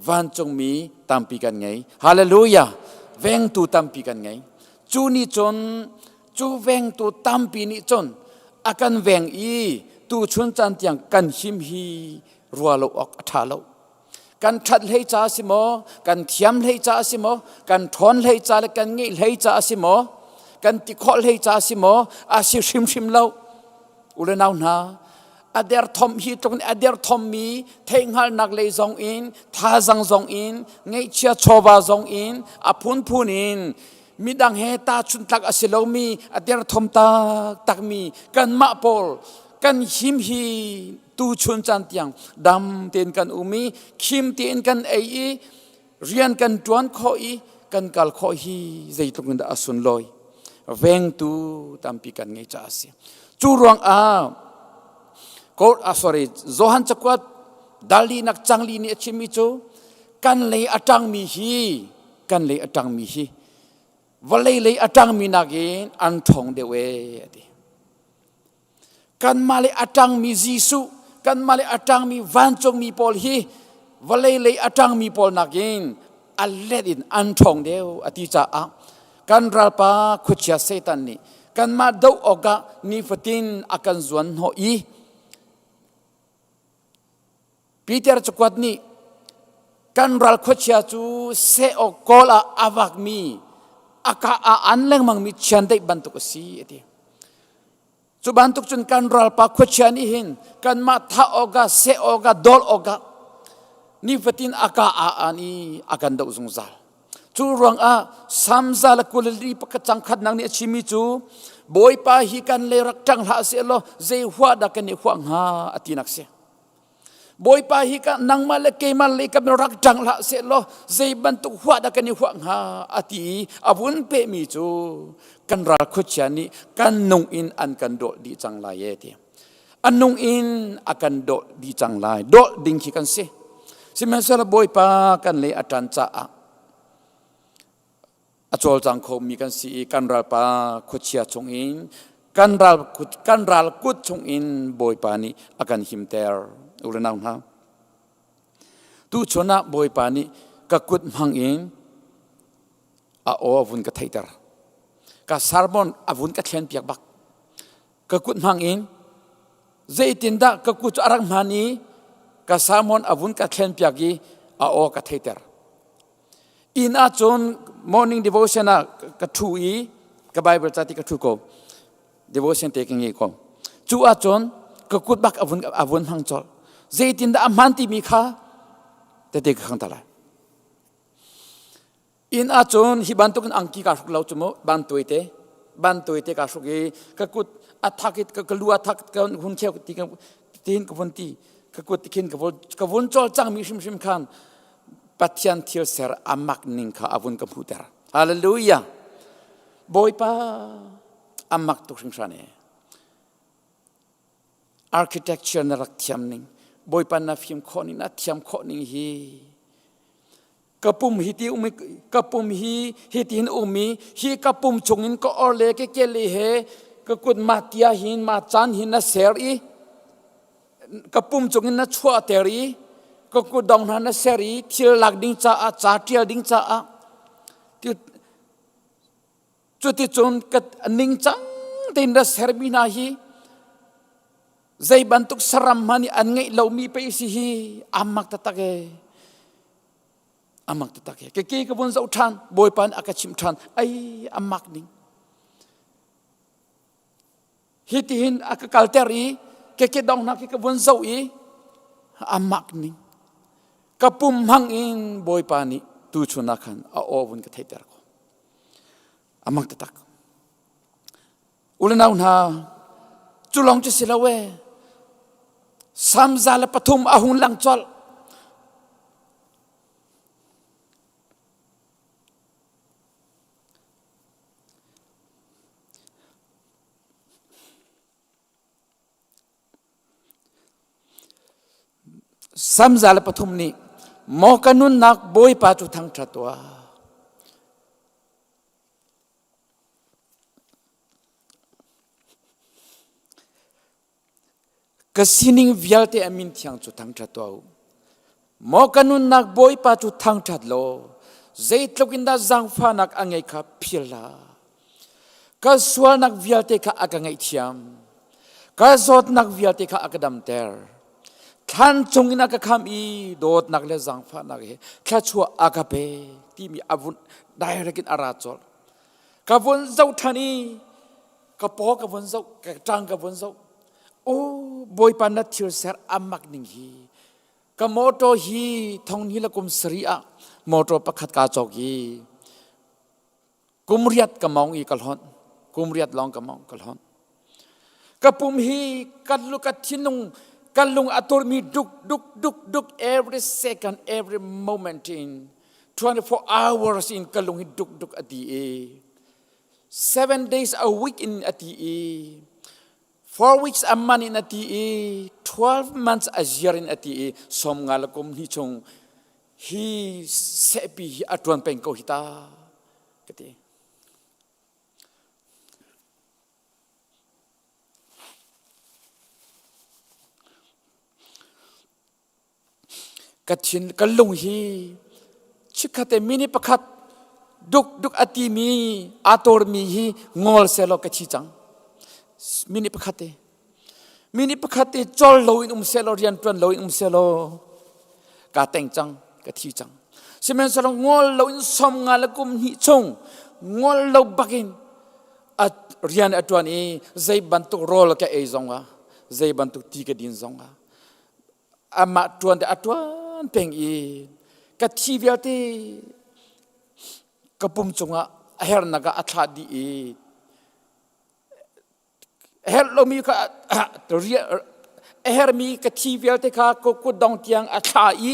Speaker 8: vancungmi tampi kan ngei. Hallelujah! Vengtu tampi kan ngei. Cu nih cun cu vengtu tampi nih cun a kan veng i tuchun caan tiang kan him hi rua lo awk a ṭha lo. Kan ṭhat hlei ca a si maw? Kan thiam hlei ca a si maw? Kan ṭhawn hlei ca le kan ngeih hlei ca a si maw? Kan ti khawh hlei ca a si maw? A si hrimhrim lo. U le nau hna, a derthom hi tluk a derthommi theihhngalhnak lei zong in, thazang zong in, ngeihchia chawva zong in, a phunphun in midang he tahchuntlak a si lomi a derthom taktakmi kanmah pawl kan him hi tuchun caan tiang dam tein kan um i khim tein kan ei i rian kan ṭuan khawh i kan kal khawh hi zeitluk in dah a sunlawi vengtu tampi kan ngei caah a si cu ruangah ko ah sorry Johan cakuat dali nak cangli nih a chimmi cu kan lei a ṭangmi hi kan lei a ṭangmi hi vawlei lei a ṭangmi nakin an ṭhawng deuh ee a ti Kanmah le a ṭangmi Jesuh, kanmah le a ṭangmi vancungmi pawl hi vawlei lei a ṭangmi pawl nakin a let in an ṭhawng deuh a ti caah kan ralpa khuachia Satan nih kanmah doh awkah nifatin a kan zuan hnawh i Peter cakuat nih kan ral khuachia cu seh awk kawl ah a vakmi a ka ah an lengmangmi chiandeih bantuk a si a ti. Cu bantuk cun kan ralpa khuachia nih hin kanmah thah awkah seh awkah dawl awkah nifatin a ka ah an i a kan doh zungzal. Cu ruangah Samza le kulili pakhat cang khat nang nih a chimmi cu Bawipa hi kan le rak ṭang hlah seh law zei huah dah kan i huah hnga a ti nak si. Bawipa hi ka nangmah le keimah le ka rak ṭang hlah seh law zei bantuk huah dah kan i huah hnga a ti i a vun pehmi cu kan ral khuachia nih kan nung in an kan dawh dih cang lai e ti. A nung in a kan dawh dih cang lai. Dawh ding khi kan si. Sihmanhsehlaw Bawipa kan le a ṭan caah a cawlcang khomi kan si i kan ralpa khuachia chungin kan ral kan ral kut chungin Bawipa nih a kan himter u le nau hna tuchun ah Bawipa nih ka kut hmang in a aw a vun ka theihter ka sermon a vun ka thlen piak bak ka kut hmang in zeitindah ka kut cu a rak hman i ka sermon a vun ka thlen piak i a aw ka theihter Inn ahcun morning devotion ah ka ṭhu i ka Bible ca ti ka ṭhu ko. Devotion te ka ngei ko. Cu ahcun ka kut bak a vun hmang colh. Zeitindah a hman timi kha tete ka khang ta lai. Inn ahcun hi bantukin angki kaa hruk lo cu mu ban tuai te ban tuai te kaa hruk i ka kut a thak i ka lu a thak ka hun kheu ti tiin ka vun ti ka kut khin ka vun cawlcangmi hrimhrim khan Pathian thil ser a mak ning kha a vun ka hmuhter. Hallelujah. Bawipa a mak tuk hringhran e. Architecture na rak thiam ning, Bawipa na fim khawh ning, na thiam khawh ning hi ka pum hi ti um ka pum hi hi tin um i hi ka pum chungin ka or le ke ke le he ka kut ma tia hin ma chan hin na ser i ka pum cungin na chuahter i ka kutdong hna na ser i thil lak ding caah ca ṭial ding caah cuticun ka ningcang tein na sermi hna hi zei bantuk saram hmanh nih an ngeih lomi pei si hi amak taktak e amak taktak e ke ke ka vun zoh ṭhan bawipa nih a ka chimh ṭhan ai amak ning Hitihin a ka kalter i keke dong hna khi ka vun zoh i amak ning ka pum hmang in Bawipa nih tuchun ah khan a aw vun ka theihter ko amak taktak ulenau hna cu lawng cu si lo e Samza le pathum a hung lang colh Samza le pathum nih. Maw ka nunnak Bawipa cu thangṭhat tuah. Ka sining vialte a min thiang cu thangṭhat tuah u. Maw ka nunnak Bawipa cu thangṭhat law zeitluk in dah zaangfahnak a ngei kha phil hlah. Ka sualnak vialte kha a ka ngaihthiam. Ka zawtnak vialte kha a ka damter. Thlan chung in a ka khamh i dawtnak le zaangfahnak he thluachuah a ka pe timi a vun direct in a ra colh. Ka vun zoh ṭhan i ka paw ka vun zoh, ka ṭang ka vun zoh. O Bawipa na thil ser a mak ning hi. Ka motor hi thong hi la kum sari ah motor pakhat ka cawk i kum riat ka mong i ka hlonh. Kum riat lawng ka mong ka hlonh. Ka pum hi ka lu ka thinlung ka lung a turmi duk duk duk duk every second every moment in 24 hours in ka lung hi duk duk a ti i 7 days a week in a ti i 4 weeks a month in a ti i 12 months a year in a ti i som nga le kum hnih chung hi sehpi hi a tuan peng ko hi ta ka ti. Ka thin ka lung hi chikkhat te minute pakhat duk duk a timi aa tormi hi ngol sehlaw ka thi cang. Minute pakhat te. Minute pakhat te chol loin um sehlaw rian ṭuan loin um sehlaw ka teng cang ka thi cang. Sihmanhsehlaw ngol loin som nga le kum hnih chung ngol lo bakin a rian a ṭuan i zei bantuk rawl ka ei zong ah zei bantuk ti ka din zong ah amah ṭuan te a ṭuan peng i ka thi vialte ka pum cungah a hernak ah a thlah dih i a herh lomi kha a hermi ka thi vialte kha ka kutdong tiang a thlah i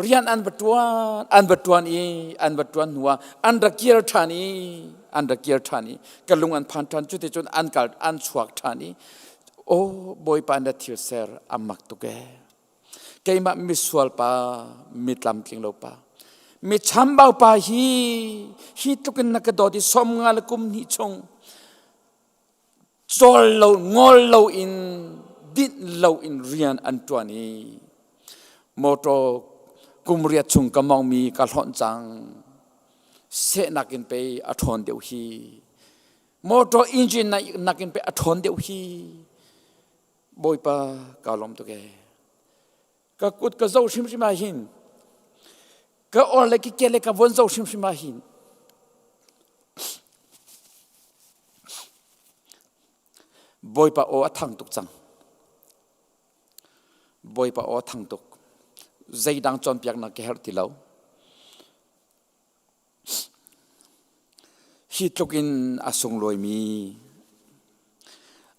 Speaker 8: rian an va ṭuan an va ṭuan i an va ṭuan hnuah an ra kir ṭhan i an ra kir ṭhan i ka lung an phan ṭhan cuticun an kal an chuak ṭhan i aw Bawipa na thil ser a mak tuk ee keimah misual pa mi tlamtling lo pa mi chambau pa hi hi tluk in na ka dawt i som nga le kum hnih chung cawl lo ngol lo in dinh lo in rian an ṭuan i motor kum riat chung ka mongmi ka hlonh cang sehnak in pei a ṭhawn deuh hi motor engine nakin pei a ṭhawn deuh hi Bawipa ka lawm tuk ee ka kut ka zoh hrimhrim ah hin ka or le ka ke le ka von zoh hrimhrim ah hin Bawipa aw a thang tuk cang Bawipa aw a thang tuk zeidang cawnpiaknak ka herh ti lo Hi tluk in a sunglawimi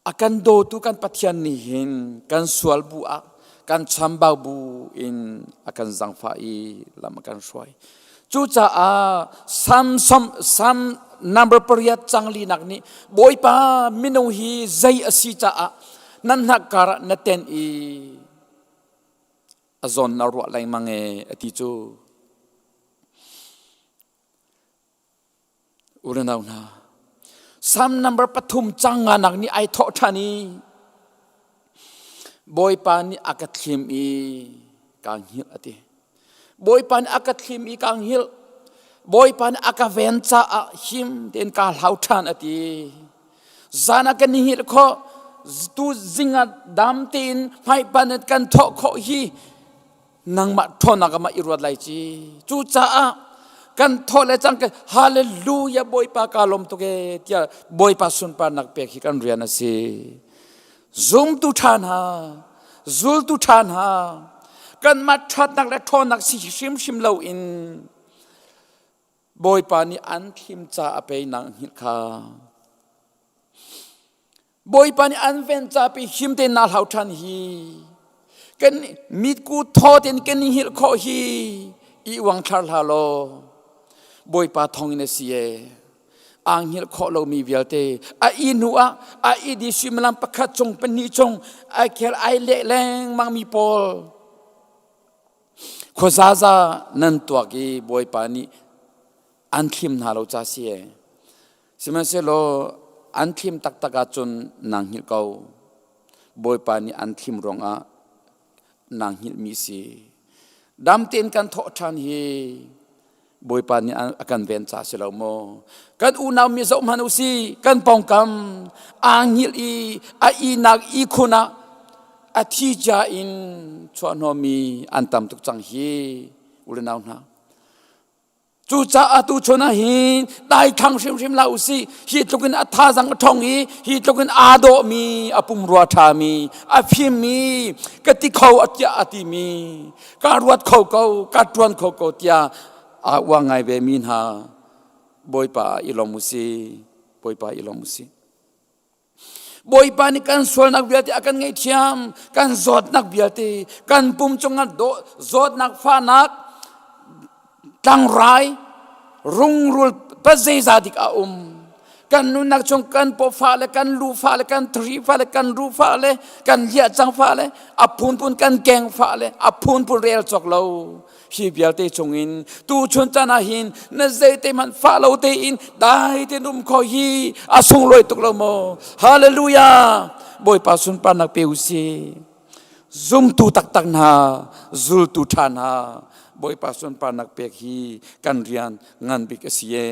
Speaker 8: a kan dawtu kan Pathian nih hin kan sual bu ah kan chambau bu in a kan zangfah i lam a kan hruai. Cucaah Sam som Sam number pariat cang linak nih Bawipa minung hi zei a si caah nan hnakkar ah na ten i a zawn na ruah lengmang e a ti cu urenau hna Psalm number pathum cang nga nak nih ai thawh ṭhan i Bawipa nih a ka thlim i kaa hngilh a ti Bawipa nih a ka thlim i kaa hngilh Bawipa nih a ka ven caah him tein kaa hlau ṭhan a ti Zan ah kan i hngilh khawh tu zing ah dam tein hmaipan in kan thawh khawh hi nangmah ṭhawnnak ah mah i ruat lai ci. Cucaah kan thawh le cang hallelujah Bawipa ka lawm tuk ee tiah Bawipa sunparnak pek hi kan rian a si. Zumtu ṭha hna, zultu ṭha hna, kanmah ṭhatnak le ṭhawnnak si hrimhrim loin Bawipa nih an thlim ca a pe nang hngilh kha. Bawipa nih an ven ca pe him tein naa hlau ṭhan hi. Kan mitku thaw tein kan i hngilh khawh hi i uangthlar hlah law. Bawipa thawng in a si ee. Aa hngilh khawh lomi vialte a i hnu ah a i di suimilam pakhat chung pahnih chung ai khel ai leh lengmang mi pawl. Khuazaza nan tuak i Bawipa nih an thlim hna lo ca si e. Sihmanhsehlaw an thlim taktak ahcun naa hngilh ko. Bawipa nih an thlim ruangah naa hngilhmi si. Dam tein kan thawh ṭhan hi Bawipa nih a kan ven ca si lo maw? Kan unau mi zoh hmanh u si, kan pawngkam aa hngilh i a ihnak ihkhun ah a thi cia in chuahhnawhmi an tam tuk cang hi u le nau hna. Cucaah tuchun ah hin daithlang hrimhrim hlah u sih. Hi tluk in a thazang a ṭhawng i hi tluk in aa dawhmi, a pumrua ṭhami, a fimmi, ka ti kho a tiah a timi, ka ruat kho ko, ka ṭuan kho ko tiah aa uang ngai ve mi hna Bawipa i lawm u sih. Bawipa i lawm u sih. Bawipa nih kan sualnak vialte a kan ngaihthiam, kan zawtnak vialte, kan pum cungah zawtnak fahnak, tlangrai, rungrul pazeiza dik a um. Kan nunnak chung kan paw fa le kan lu fa le kan thri fa le kan ru fa le kan liah cang fa le a phunphun kan keng fa le a phunphun rel cawk lo. Hi vialte chungin tuchun caan ah hin na zeite hmanh fah lo tein dai tein um kho hi a sunglawi tuk lo maw? Hallelujah! Bawipa sunparnak pe u sih. Zumtu taktak hna, zultu ṭha hna, Bawipa sunparnak pek hi kan rian ngan bik a si e.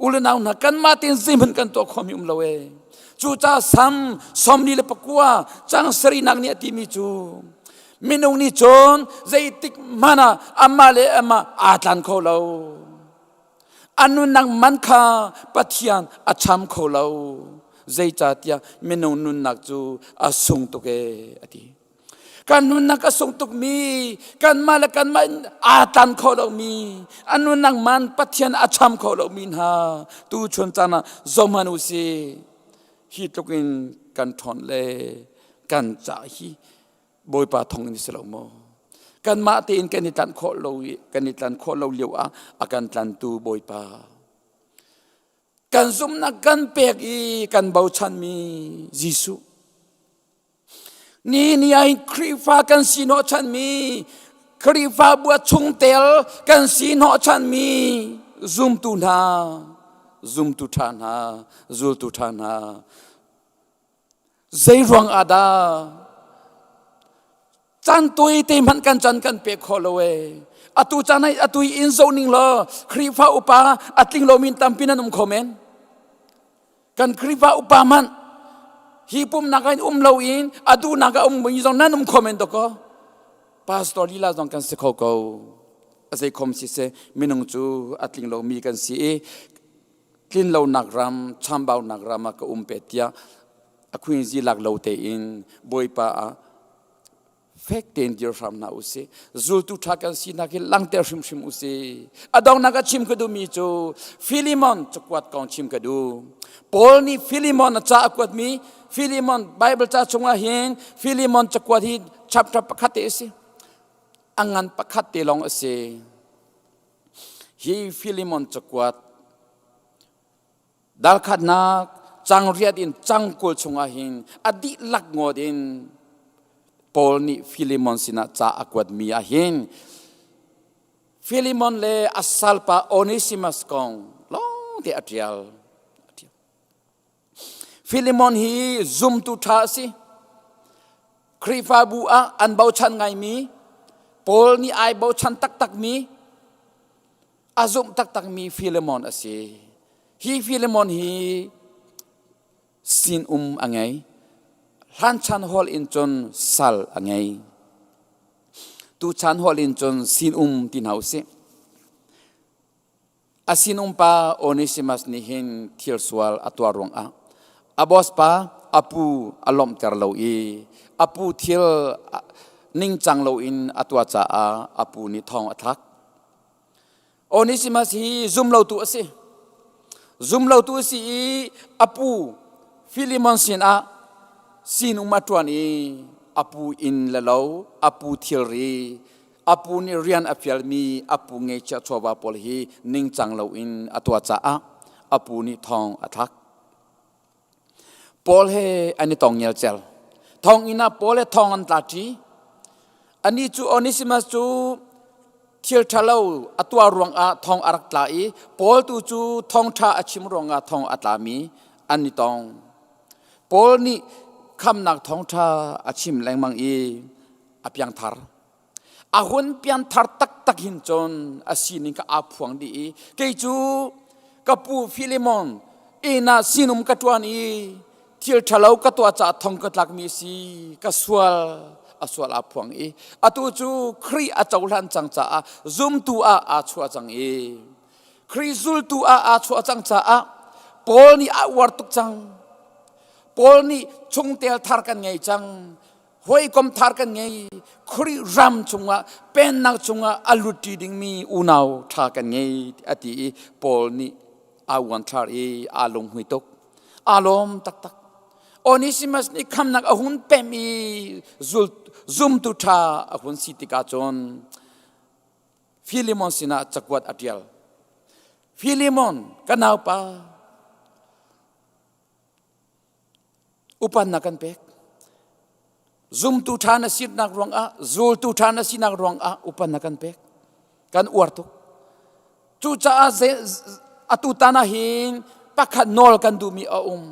Speaker 8: U le nau hna kanmah tein zeihmanh kan tuah khomi um lo e. Cucaah Sam 49 cang sarihnak nih a timi cu minung nih cun zeitik hmanh ah amah le amah aa tlan kho lo. A nunnak man kha Pathian a cham kho lo. Zeicahtiah minung nunnak cu a sung tuk e a ti. Kan nunnak a sung tukmi, kanmah le kanmah in aa tlan kho lomi, a nunnak man Pathian a cham kho lomi hna tu chun caan ah zohhmanh u sih. Hi tluk in kan ṭhawn le kan cah hi Bawipa thawng in si lo maw? Kanmah tein kan i tlanh khawh lo i kan i tlan khawh lo lio ah a kan tlantu Bawipa. Kan zumhnak kan pek i kan bochanmi Jesuh. Ni ni ah Khrihfa kan si hnawhchanmi Khrihfabu a chungtel kan si hnawhchanmi zumtu hna zumtu ṭha hna zultu ṭha hna zei ruang ah dah caan tawi te hmanh kan caan kan pe kho lo ee atu caan ai atu in zo ning law Khrihfa upa a tling lomi tampi nan um kho men Kan Khrihfa upa hmanh hi pumnak ah um loin a duhnak ah um mi zong nan um kho men dawkaw. Pastor lila zong kan si kho ko. A zei khom si seh minung cu a tling lomi kan si i tlin lonak ram chambaunak ram ah ka um pe tiah a khuinzi lak lo tein Bawipa ah fek tein dir hram hna usih. Zultu ṭha kan sinak hi langhter hrimhrim usih. A donghnak a chim ka duhmi cu Philemon cakuat kong chim ka duh. Paul nih Philemon a ca a kuatmi Philemon Bible ca chungah hin Philemon cakuat hi chapter pakhat te a si. A ngan pakhat te lawng a si. Hi Philemon cakuat Dalkhatnak cang riat in cang 20 chungah hin a dihlak ngawt in Paul nih Philemon sinah ca a kuatmi ah hin Philemon le a salpa Onesimus kong lawngte a ṭial. Philemon hi zumtu ṭha a si. Khrihfabu ah an bochan ngaimi, Paul nih ai bochan taktakmi, a zumh taktakmi Philemon a si. Hi Philemon hi sinum a ngei. Hlanchan hall in cun sal a ngei. Tuchan hall in cun sinum ti hna usih. A sinum pa Onesimus nih hin thil sual a tuah ruangah a boss pa a pu a lawmhter lo i a pu thil ningcang loin a tuah caah a pu nih thong a thlak. Onesimus hi zumlotu a si. Zumlotu a si i a pu Philemon sinah sinum a ṭuan i a pu inn le lo, a pu thilri, a pu nih rian a fialmi a pu ngeihchiah chawva pawl hi ningcang loin a tuah caah a pu nih thong a thlak. Paul he an i tong ngelcel. Thonginn ah Paul he thong an tla ṭi. Anih cu Onesimus cu thil ṭhalo a tuah ruangah thong a rak tla i Paul tu cu thawngṭha a chim ruangah thong a tlami an i tong. Paul nih khamnak thawngṭha a chim lengmang i a piangthar. A hun pianthar taktak hin cun a sining kha aa phuang dih i kei cu ka pu Filemon inn ah sinum ka ṭuan i thil ṭhalo ka tuah caah thong ka tlakmi a si, ka sual a sual aa phuang i atu cu Khrih a cohlan cang caah zumtu ah aa chuah cang i Khrih zultu ah aa chuah cang caah Paul nih a uar tuk cang. Paul nih chungtel thar kan ngei cang. Hawikom thar kan ngei. Khrih ram chungah pennak chungah a lutṭi dingmi unau ṭha kan ngei a ti i Paul nih aa uanthlar i aa lunghmui tuk. Aa lawm taktak. Onesimus nih khamnak a hun pem i zumtu ṭha a hun si tikah cun Filemon sinah cakuat a ṭial. Filemon, ka naupa, upannak kan pek. Zumtu ṭha na sinak ruangah, zultu ṭha na sinak ruangah upannak kan pek. Kan uar tuk. Cucaah atu tan ah hin pakhat nawl kan duhmi a um.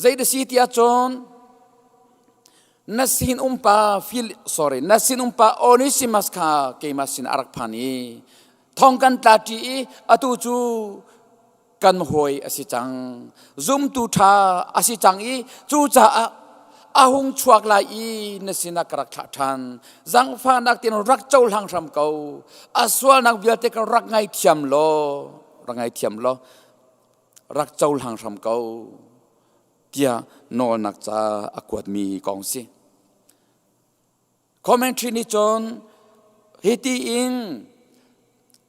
Speaker 8: Zei da si tiah cun na sin umpa Phil sorry na sin umpa Onesimus kha keimah sin a rak phan i thong kan tla ṭi i atu cu kan hawi a si cang zumtu ṭha a si cang i cucaah a hung chuak lai i na sinah ka rak thlah ṭhan zangfahnak tein rak cohlang hram ko a sualnak vialte ka rak ngaithiam law rak ngaithiam law rak cohlang hram ko tiah nawlnak ca a kuatmi kong si. Commentary nih cun hiti in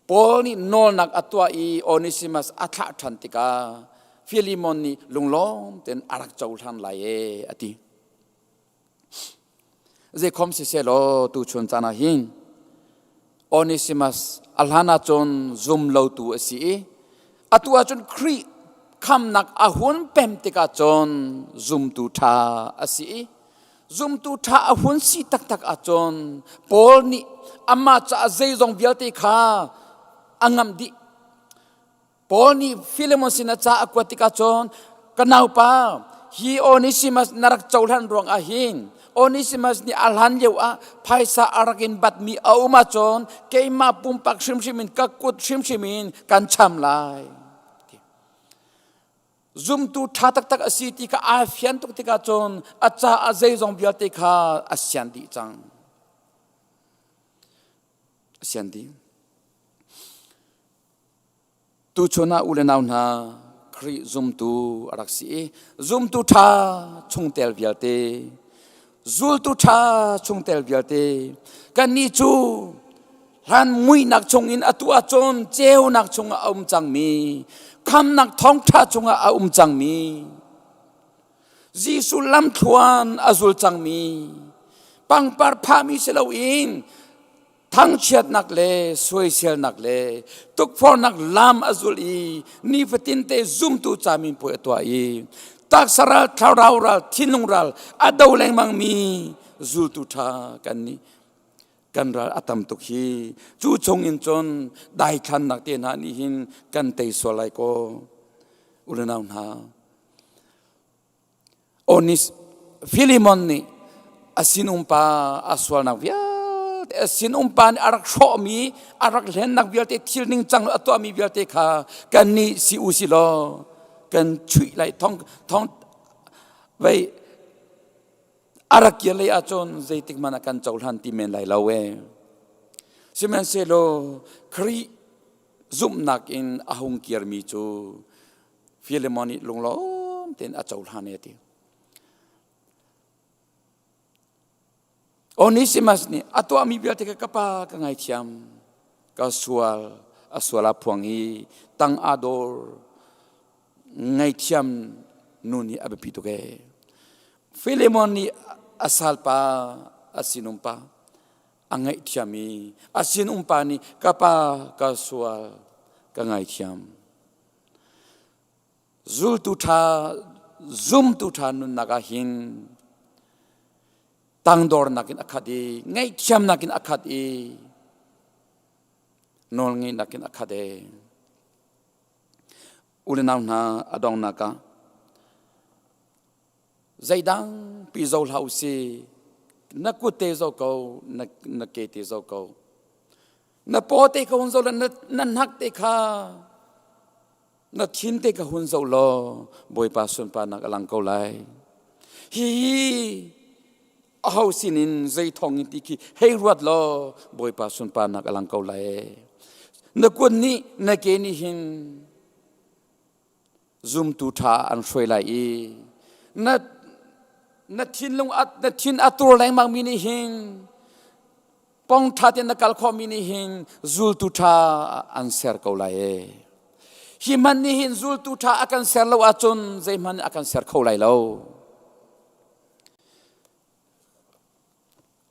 Speaker 8: Paul nih nawlnak a tuah i Onesimus a thlah ṭhan tikah Philemon nih lunglawm tein a rak cohlan lai e a ti. Zeikhom siselaw tuchun caan ah hin Onesimus a hlan ahcun zum lotu a si i atu ahcun Khrih khamnak a hun pem tikah cun zumtu ṭha a si i zumtu ṭha a hun si taktak ahcun Paul nih amah caah zeizong vialte kha a ngamh dih. Paul nih Philemon sin a ca a kuat tikah cun ka naupa hi Onesimus na rak cohlan ruang ah hin Onesimus nih a hlan lio ah phaisa a rak in batmi a um ahcun keimah pumpak hrimhrim in ka kut hrimhrim in kan cham lai. Zumtu ṭha taktak a si ti kha aa fian tuk tikah cun a caah zeizong vialte kha a sian dih cang. A sian dih. Tuchun ah u le nau hna Khrih zumtu a rak si i zumtu ṭha chungtel vialte zultu ṭha chungtel vialte kannih cu hlan muihnak chungin atu ahcun ceunak chungah a um cangmi khamnak thawngṭha chungah a um cangmi Jesuh lamthluan a zul cangmi pangpar phahmi si loin thangchiatnak le soiselnak le tukforhnak lam a zul i nifatinte zumtu camin puai a tuah i taksa ral thlarau ral thinlung ral a do lengmangmi zultu ṭha kan nih kan ral a tam tuk hi cu chung in cun daithlannak te hna nih hin kan tei sual lai kaw ulenau hna Onis Filimon nih a sinumpa a sualnak vialte a sinumpa nih a rak hrawhmi a rak hlennak vialte thil ningcang a tuahmi vialte kha kannih si u si law kan chuih lai thong thong vei a rak kir lei ahcun zeitik hmanh ah kan cohlan ti men lai lo e sihmanhsehlaw Khrih zumhnak in a hung kirmi cu Philemon nih lunglawm tein a cohlan e ti. Onesimus nih a tuahmi vialte kha ka pa ka ngaithiam ka sual a sual a phuang i tang aa dawr ngaithiam nu nih a biapi tuk ee. Philemon nih a salpa a sinum pa a ngaihthiam i a sinum pa nih ka pa ka sual ka ngaithiam Zultu ṭha, zumtu ṭha nunnak ah hin Tangdornak in a khat i ngaihthiamnak in a khat i nawlngeihnak in a khat e. U le nau hna a dongnak ah zeidang pi zo hlah u si na kut te zo ko na ke te zo ko na paw te kha hun zo la na hnak te kha na thin te kha hun zo law Bawipa sunparnak a lang ko lai hi aho sinin zei thong in ti khi hei ruat law Bawipa sunparnak a lang ko lai na kut nih na ke nih hin zumtu ṭha an hruai lai i na na thinlung na thin a tur lengmang mi nih hin pong ṭha tein na kal khawh mi nih hin zultu ṭha an ser ko lai e hi hman nih hin zultu ṭha a kan ser lo ahcun zeihmanh a kan ser kho lai lo.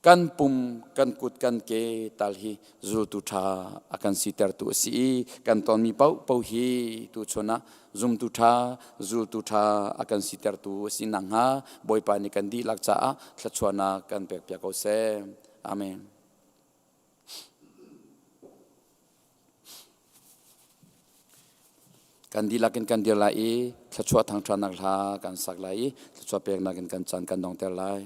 Speaker 8: Kan pum, kan kut, kan ke tal hi zultu ṭha a kan sitertu a si i kan tonmi paohpaoh hi tuchun ah zumtu ṭha, zultu ṭha a kan sitertu a si nakhnga Bawipa nih kan dihlak caah thluachuahnak kan pekpiak ko seh. Amen. Kan dihlak in kan dir lai i thluachuah thangṭhatnak hla kan sak lai i thluachuah peknak in kan caan kan dongter lai.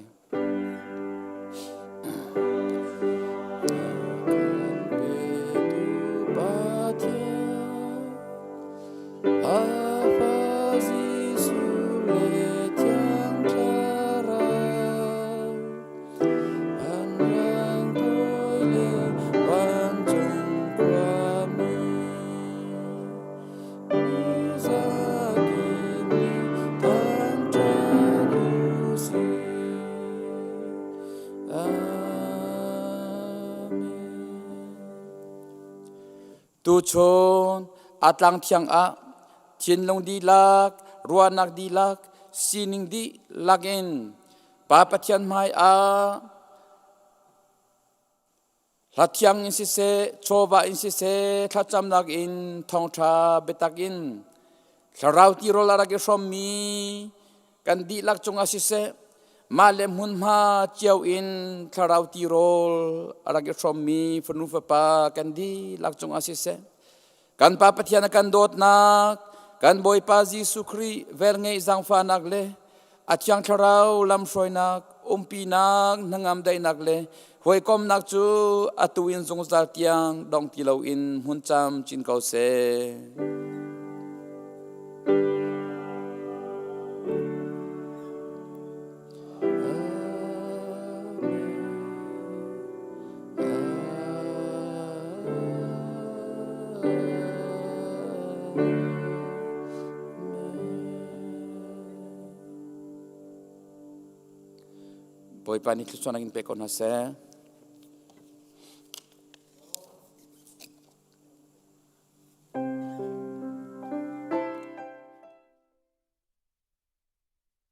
Speaker 8: Tuchun a tlang thiang ah thinlung dihlak, ruahnak dihlak, sining dihlak in Pa Pathian hmai ah Hla thiang in siseh, chawva in siseh, thlacamnak in, thawngṭha biatak in, thlarau tirawl a rak i hrawmmi kan dihlak cungah siseh, mah le hmunhma cio in thlarau tirawl a rak i hrawmmi fanu fapa kan dihlak cungah siseh, kan Pa Pathian a kan dawtnak, kan Bawipa Jesuh Khrih velngeih zaangfahnak le a Thiang Thlarau lamhruainak, umpinak, hnangam daihnak le hawikomnak cu atu in zungzal tiang dong ti loin hmun cam chin ko seh. Bawipa nih thluachuahnak in pe ko hna seh.